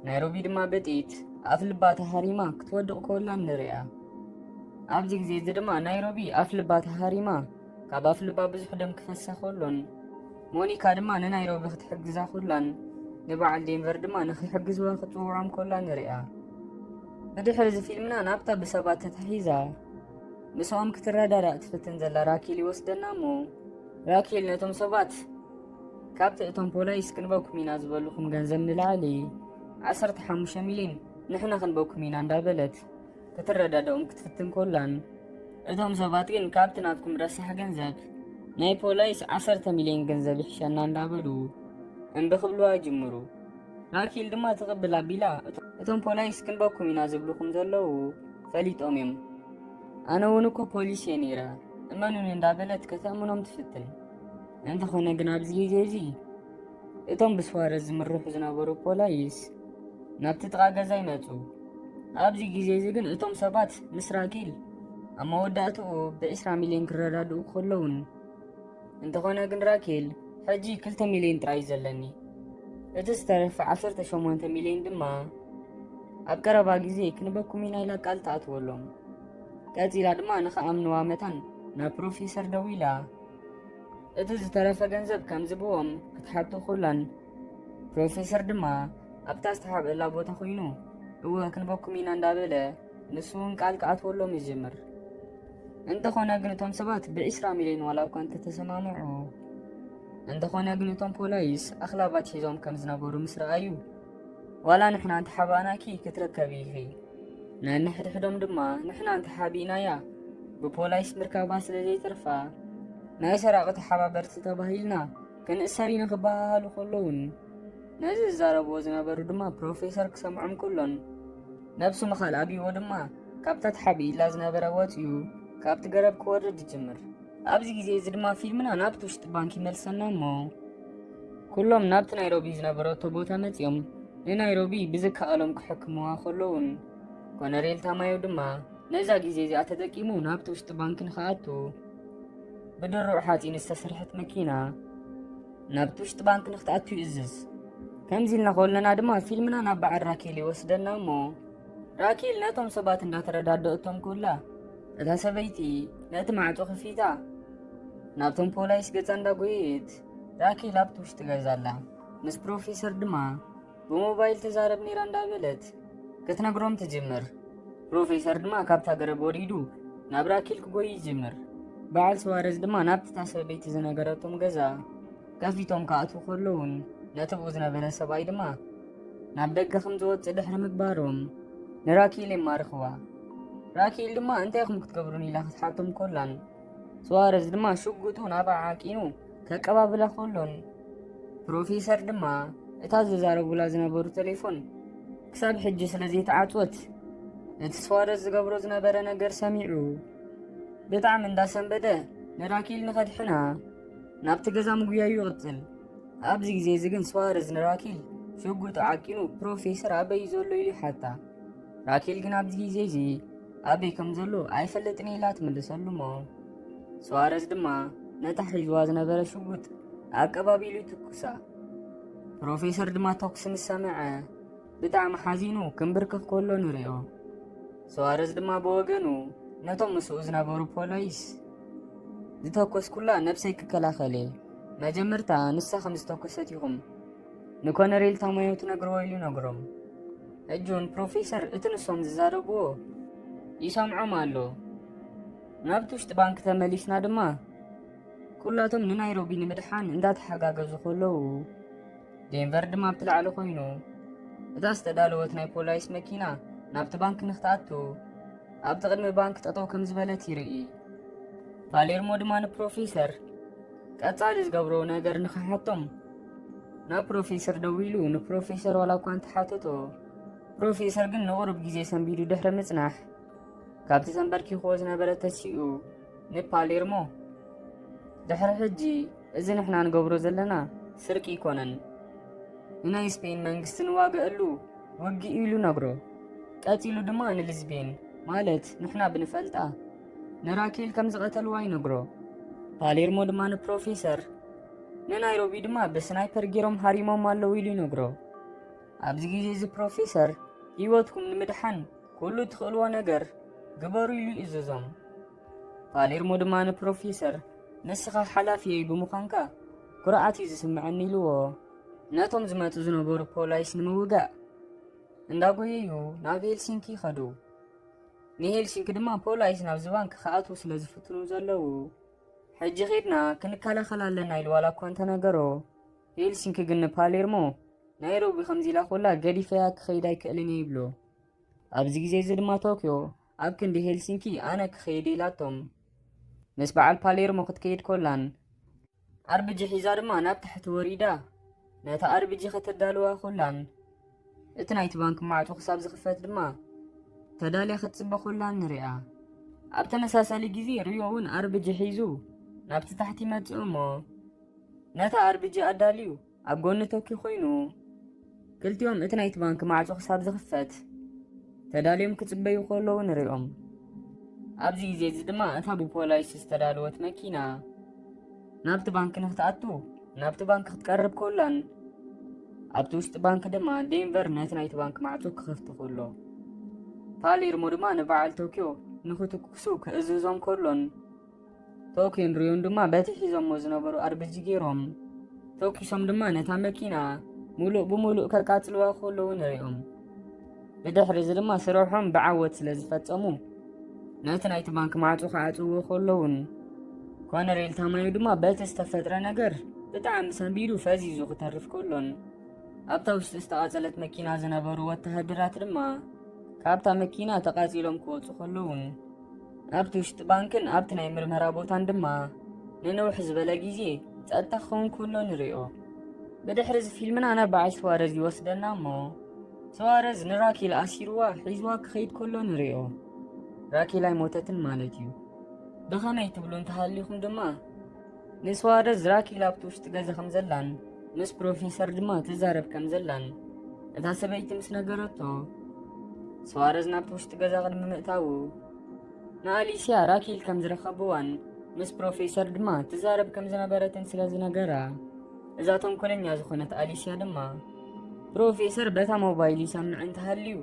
ናይሮቢ ድማ በጥይት ኣፍ ልባ ተሃሪማ ክትወድቕ ከላን ንሪኣ። ኣብዚ ግዜ እዚ ድማ ናይሮቢ ኣፍ ልባ ተሃሪማ ካብ ኣፍ ልባ ብዙሕ ደም ክፈሳ ከሎን፣ ሞኒካ ድማ ንናይሮቢ ክትሕግዛ ከላን፣ ንበዓል ዴንቨር ድማ ንክሕግዝዋ ክትጽውዖም ከላ ንሪኣ። ብድሕሪ እዚ ፊልምና ናብታ ብሰባት ተታሒዛ ምስኦም ክትረዳዳእ ትፍትን ዘላ ራኬል ይወስደና እሞ፣ ራኬል ነቶም ሰባት፣ "ካብቲ እቶም ፖላይስ ክንበኩም ኢና ዝበልኹም ገንዘብ ንላዕሊ ዓሰርተ ሓሙሽተ ሚልዮን ንሕና ክንበኩም ኢና" እንዳበለት ክትረዳድኦም ክትፍትን ኮላን፣ እቶም ሰባት ግን ካብቲ ናትኩም ረሳሕ ገንዘብ ናይ ፖላይስ ዓሰርተ ሚልዮን ገንዘብ ይሕሸና እንዳበሉ እምቢ ክብልዋ ይጅምሩ። ራኬል ድማ ትቕብል ኣቢላ፣ "እቶ-፣ እቶም ፖላይስ ክንበኩም ኢና ዝብልኹም ዘለዉ ፈሊጦም እዮም። ኣነ እውን እኮ ፖሊስ እየ ነይረ፣ እመኑኒ" እንዳበለት ከተእምኖም ትፍትን። እንተኾነ ግን ኣብዚ ግዜ እዚ እቶም ብስዋረዝ ዝምርሑ ዝነበሩ ፖላይስ ናብቲ ጥቓ ገዛ ይመጹ። ኣብዚ ግዜ እዚ ግን እቶም ሰባት ምስ ራኬል ኣብ መወዳእትኡ ብዕስራ ሚልዮን ክረዳድኡ ከለውን፣ እንተኾነ ግን ራኬል፣ "ሕጂ ክልተ ሚልዮን ጥራይ እዩ ዘለኒ፣ እቲ ዝተረፈ ዓሰርተ ሸሞንተ ሚልዮን ድማ ኣብ ቀረባ ግዜ ክንበኩም ኢና" ኢላ ቃል ትኣትወሎም። ቀጺላ ድማ ንኽኣምንዋ መታን ናብ ፕሮፌሰር ደዊላ፣ እቲ ዝተረፈ ገንዘብ ከም ዝብዎም ክትሓቶ ኮላን፣ ፕሮፌሰር ድማ ኣብታ ዝተሓብአላ ቦታ ኮይኑ፣ "እወ፣ ክንበኩም ኢና" እንዳበለ ንሱ እውን ቃል ክኣትወሎም ይጅምር። እንተኾነ ግን እቶም ሰባት ብዕስራ ሚልዮን ዋላ እኳ እንተተሰማምዑ፣ እንተኾነ ግን እቶም ፖላይስ ኣኽላባት ሒዞም ከም ዝነበሩ ምስ ረኣዩ፣ "ዋላ ንሕና እንተሓባእናኪ ክትርከቢ ኢኺ፣ ናይ ንሕድሕዶም ድማ ንሕና እንተሓቢእናያ ብፖላይስ ምርካባ ስለ ዘይተርፋ፣ ናይ ሰራቒ ተሓባበርቲ ተባሂልና ክንእሰር ኢና" ክበሃሃሉ ከለውን፣ ነዚ ዝዛረብዎ ዝነበሩ ድማ ፕሮፌሰር ክሰምዖም ከሎን፣ ነብሱ ምኻል ኣብይዎ ድማ ካብታ ተሓቢእላ ዝነበረ ወፂኡ ካብቲ ገረብ ክወርድ ይጅምር። ኣብዚ ግዜ እዚ ድማ ፊልምና ናብቲ ውሽጢ ባንክ ይመልሰና እሞ፣ ኩሎም ናብቲ ናይሮቢ ዝነበረቶ ቦታ መፂኦም ንናይሮቢ ብዝከኣሎም ክሕክምዋ ከለውን፣ ኮነሬል ታማዮ ድማ ነዛ ግዜ እዚኣ ተጠቂሙ ናብቲ ውሽጢ ባንክ ንኽኣቱ ብድሩዕ ሓፂን ዝተሰርሐት መኪና ናብቲ ውሽጢ ባንክ ንክትኣቱ ይእዝዝ። ከምዚ ኢልና ከለና ድማ ፊልምና ናብ በዓል ራኬል ይወስደና እሞ፣ ራኬል ነቶም ሰባት እንዳተረዳደእቶም ከላ፣ እታ ሰበይቲ ነቲ ማዕጾ ከፊታ ናብቶም ፖላይስ ገጻ እንዳጎየየት፣ ራኬል ኣብቲ ውሽጢ ገዛ ኣላ። ምስ ፕሮፌሰር ድማ ብሞባይል ተዛረብ ነይራ እንዳበለት ክትነግሮም ትጅምር። ፕሮፌሰር ድማ ካብታ ገረብ ወሪዱ ናብ ራኬል ክጎይ ይጅምር። በዓል ስዋረዝ ድማ ናብቲ እታ ሰበይቲ ዝነገረቶም ገዛ ከፊቶም ክኣትዉ ከለውን፣ ነቲ ብኡ ዝነበረ ሰብኣይ ድማ ናብ ደገ ከም ዝወጽእ ድሕሪ ምግባሮም፣ ንራኬል የማርኽዋ። ራኬል ድማ "እንታይ ኢኹም ክትገብሩን?" ኢላ ክትሓቶም ኮላን፣ ስዋረዝ ድማ ሽጉጡ ናብኣ ዓቂኑ ከቀባብላ ከሎን፣ ፕሮፌሰር ድማ እታ ዝዛረቡላ ዝነበሩ ቴሌፎን ክሳብ ሕጂ ስለ ዘይተዓጽወት፣ እቲ ስዋረዝ ዝገብሮ ዝነበረ ነገር ሰሚዑ ብጣዕሚ እንዳሰንበደ ንራኬል ንኸድሕና ናብቲ ገዛ ምጉያዩ ይቕጽል። ኣብዚ ግዜ እዚ ግን ስዋረዝ ንራኬል ሽጉጡ ዓቂኑ "ፕሮፌሰር ኣበይ እዩ ዘሎ?" ኢሉ ይሓታ። ራኬል ግን ኣብዚ ግዜ እዚ ኣበይ ከም ዘሎ ኣይፈልጥን ኢላ ትምልሰሉ እሞ፣ ስዋረዝ ድማ ነታ ሒዝዋ ዝነበረ ሽጉጥ ኣቀባቢሉ ይትኩሳ። ፕሮፌሰር ድማ ተኩሲ ምስ ሰምዐ ብጣዕሚ ሓዚኑ ክምብርከኽ ከሎ ንሪኦ። ስዋረዝ ድማ ብወገኑ ነቶም ምስኡ ዝነበሩ ፖላይስ፣ "ዝተኮስኩላ ነብሰይ ክከላኸል እየ፣ መጀመርታ ንሳ ከም ዝተኮሰት ኢኹም ንኮነሬል ታማዮ ትነግርዎ" ኢሉ ይነግሮም። ሕጂ እውን ፕሮፌሰር እቲ ንሶም ዝዛረብዎ ይሰምዖም ኣሎ። ናብቲ ውሽጢ ባንክ ተመሊስና ድማ ኩላቶም ንናይሮቢ ንምድሓን እንዳተሓጋገዙ ከለዉ፣ ዴንቨር ድማ ኣብቲ ላዕሊ ኮይኑ እታ ዝተዳለወት ናይ ፖላይስ መኪና ናብቲ ባንክ ንክትኣቱ ኣብቲ ቅድሚ ባንክ ጠጠው ከም ዝበለት ይርኢ። ፓሌርሞ ድማ ንፕሮፌሰር ቀጻሊ ዝገብሮ ነገር ንኽሓቶም ናብ ፕሮፌሰር ደዊሉ ንፕሮፌሰር ዋላ እኳ እንተሓተቶ፣ ፕሮፌሰር ግን ንቑሩብ ግዜ ሰንቢዱ ድሕሪ ምጽናሕ ካብቲ ተንበርኪኽዎ ዝነበረ ተሲኡ ንፓሌርሞ፣ "ድሕሪ ሕጂ እዚ ንሕና ንገብሮ ዘለና ስርቂ ኣይኮነን፣ ንናይ ስፔን መንግስቲ ንዋገአሉ ውግእ" ኢሉ ነግሮ። ቀጺሉ ድማ ንሊዝቤን፣ ማለት ንሕና ብንፈልጣ፣ ንራኬል ከም ዝቐተልዋ ይነግሮ። ፓሌርሞ ድማ ንፕሮፌሰር፣ ንናይሮቢ ድማ ብስናይፐር ገይሮም ሃሪሞም ኣለዉ ኢሉ ይነግሮ። ኣብዚ ግዜ እዚ ፕሮፌሰር፣ "ህይወትኩም ንምድሓን ኩሉ እትኽእልዎ ነገር ግበሩ" ኢሉ ይእዝዞም። ፓሌርሞ ድማ ንፕሮፌሰር፣ "ንስኻ ሓላፊየይ ብምዃንካ ኩርዓት እዩ ዝስምዐኒ" ኢልዎ። ነቶም ዝመጹ ዝነበሩ ፖላይስ ንምውጋእ እንዳጎየዩ ናብ ሄልሲንኪ ይኸዱ። ንሄልሲንኪ ድማ ፖላይስ ናብዚ ባንክ ክኣትዉ ስለ ዝፍትኑ ዘለዉ፣ "ሕጂ ኬድና ክንከላኸል ኣለና" ኢሉ ዋላ እኳ እንተነገሮ፣ ሄልሲንኪ ግን ንፓሌርሞ፣ "ናይሮቢ ከምዚ ኢላ ኮላ ገዲፈያ ክኸይድ ኣይክእልን እየ" ይብሎ። ኣብዚ ግዜ እዚ ድማ ቶክዮ፣ "ኣብ ክንዲ ሄልሲንኪ ኣነ ክኸይድ" ኢላቶም። ምስ በዓል ፓሌርሞ ክትከይድ ኮላን፣ ኣርብጂ ሒዛ ድማ ናብ ታሕቲ ወሪዳ ነታ ኣርብጂ ከተዳልዋ ኮላን፣ እቲ ናይቲ ባንክ ማዕጾ ክሳብ ዝኽፈት ድማ ተዳልያ ክትጽበ ኮላን ንሪኣ። ኣብ ተመሳሳሊ ግዜ ሪዮ እውን ኣርብጂ ሒዙ ናብቲ ታሕቲ ይመጽእ እሞ፣ ነታ ኣርብጂ ኣዳልዩ ኣብ ጎኒ ቶኪ ኮይኑ፣ ክልቲኦም እቲ ናይቲ ባንክ ማዕጾ ክሳብ ዝኽፈት ተዳልዮም ክጽበዩ ከለዉ ንሪኦም። ኣብዚ ግዜ እዚ ድማ እታ ብፖላይስ ዝተዳለወት መኪና ናብቲ ባንክ ንክትኣቱ ናብቲ ባንክ ክትቀርብ ኮላን፣ ኣብቲ ውሽጢ ባንክ ድማ ዴንቨር ነቲ ናይቲ ባንክ ማዕጾ ክኸፍት ከሎ፣ ፓሌርሞ ድማ ንበዓል ቶኪዮ ንክትኩሱ ክእዝዞም ከሎን፣ ቶኪዮን ሪዮን ድማ በቲ ሒዞሞ ዝነበሩ ኣርብጂ ገይሮም ተኩሶም ድማ ነታ መኪና ሙሉእ ብሙሉእ ከቃጽልዋ ከለዉ ንሪኦም። ብድሕሪ እዚ ድማ ስርሖም ብዓወት ስለ ዝፈጸሙ፣ ነቲ ናይቲ ባንክ ማዕጾ ክዓጽውዎ ከለዉን፣ ኮነሬል ታማዩ ድማ በቲ ዝተፈጥረ ነገር ብጣዕሚ ሰንቢዱ ፈዚዙ ክተርፍ ከሎን፣ ኣብታ ውሽጢ ዝተቓጸለት መኪና ዝነበሩ ወተሃደራት ድማ ካብታ መኪና ተቓጺሎም ክወጹ ከለዉን፣ ኣብቲ ውሽጢ ባንክን ኣብቲ ናይ ምርመራ ቦታን ድማ ንንውሕ ዝበለ ግዜ ጸጥታ ክኸውን ከሎ ንሪኦ። ብድሕሪ እዚ ፊልምና ናብ በዓል ስዋረዝ ይወስደና እሞ፣ ስዋረዝ ንራኬል ኣሲርዋ ሒዝዋ ክኸይድ ከሎ ንሪኦ። ራኬል ኣይሞተትን ማለት እዩ። ብኸመይ ትብሉ እንተሃሊኹም ድማ፣ ንስዋረዝ ራኬል ኣብቲ ውሽጢ ገዛ ከም ዘላን ምስ ፕሮፌሰር ድማ ትዛረብ ከም ዘላን እታ ሰበይቲ ምስ ነገረቶ፣ ስዋረዝ ናብቲ ውሽጢ ገዛ ቅድሚ ምእታዉ ንኣሊስያ ራኬል ከም ዝረኸብዋን ምስ ፕሮፌሰር ድማ ትዛረብ ከም ዝነበረትን ስለ ዝነገራ፣ እዛ ተንኮለኛ ዝኾነት ኣሊስያ ድማ፣ ፕሮፌሰር በታ ሞባይል ይሰምዕ እንተሃልዩ፣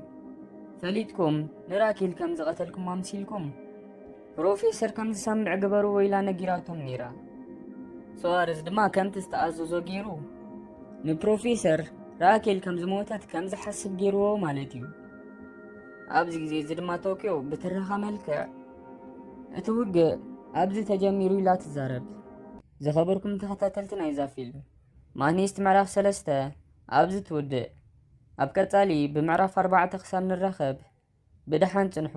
ፈሊጥኩም ንራኬል ከም ዝቐተልኩም ኣምሲልኩም ፕሮፌሰር ከም ዝሰምዕ ግበርዎ ኢላ ነጊራቶም ነይራ። ሶዋረዝ ድማ ከምቲ ዝተኣዘዞ ገይሩ ንፕሮፌሰር ራኬል ከም ዝሞተት ከም ዝሓስብ ገይርዎ ማለት እዩ። ኣብዚ ግዜ እዚ ድማ ቶኪዮ ብትረኻ መልክዕ እቲ ውግእ ኣብዚ ተጀሚሩ ኢላ ትዛረብ። ዝኸበርኩም ተኸታተልቲ ናይዛ ፊልም፣ ማኒስት ምዕራፍ ሰለስተ ኣብዚ ትውድእ። ኣብ ቀጻሊ ብምዕራፍ ኣርባዕተ ክሳብ ንራኸብ ብደሓን ጽንሑ።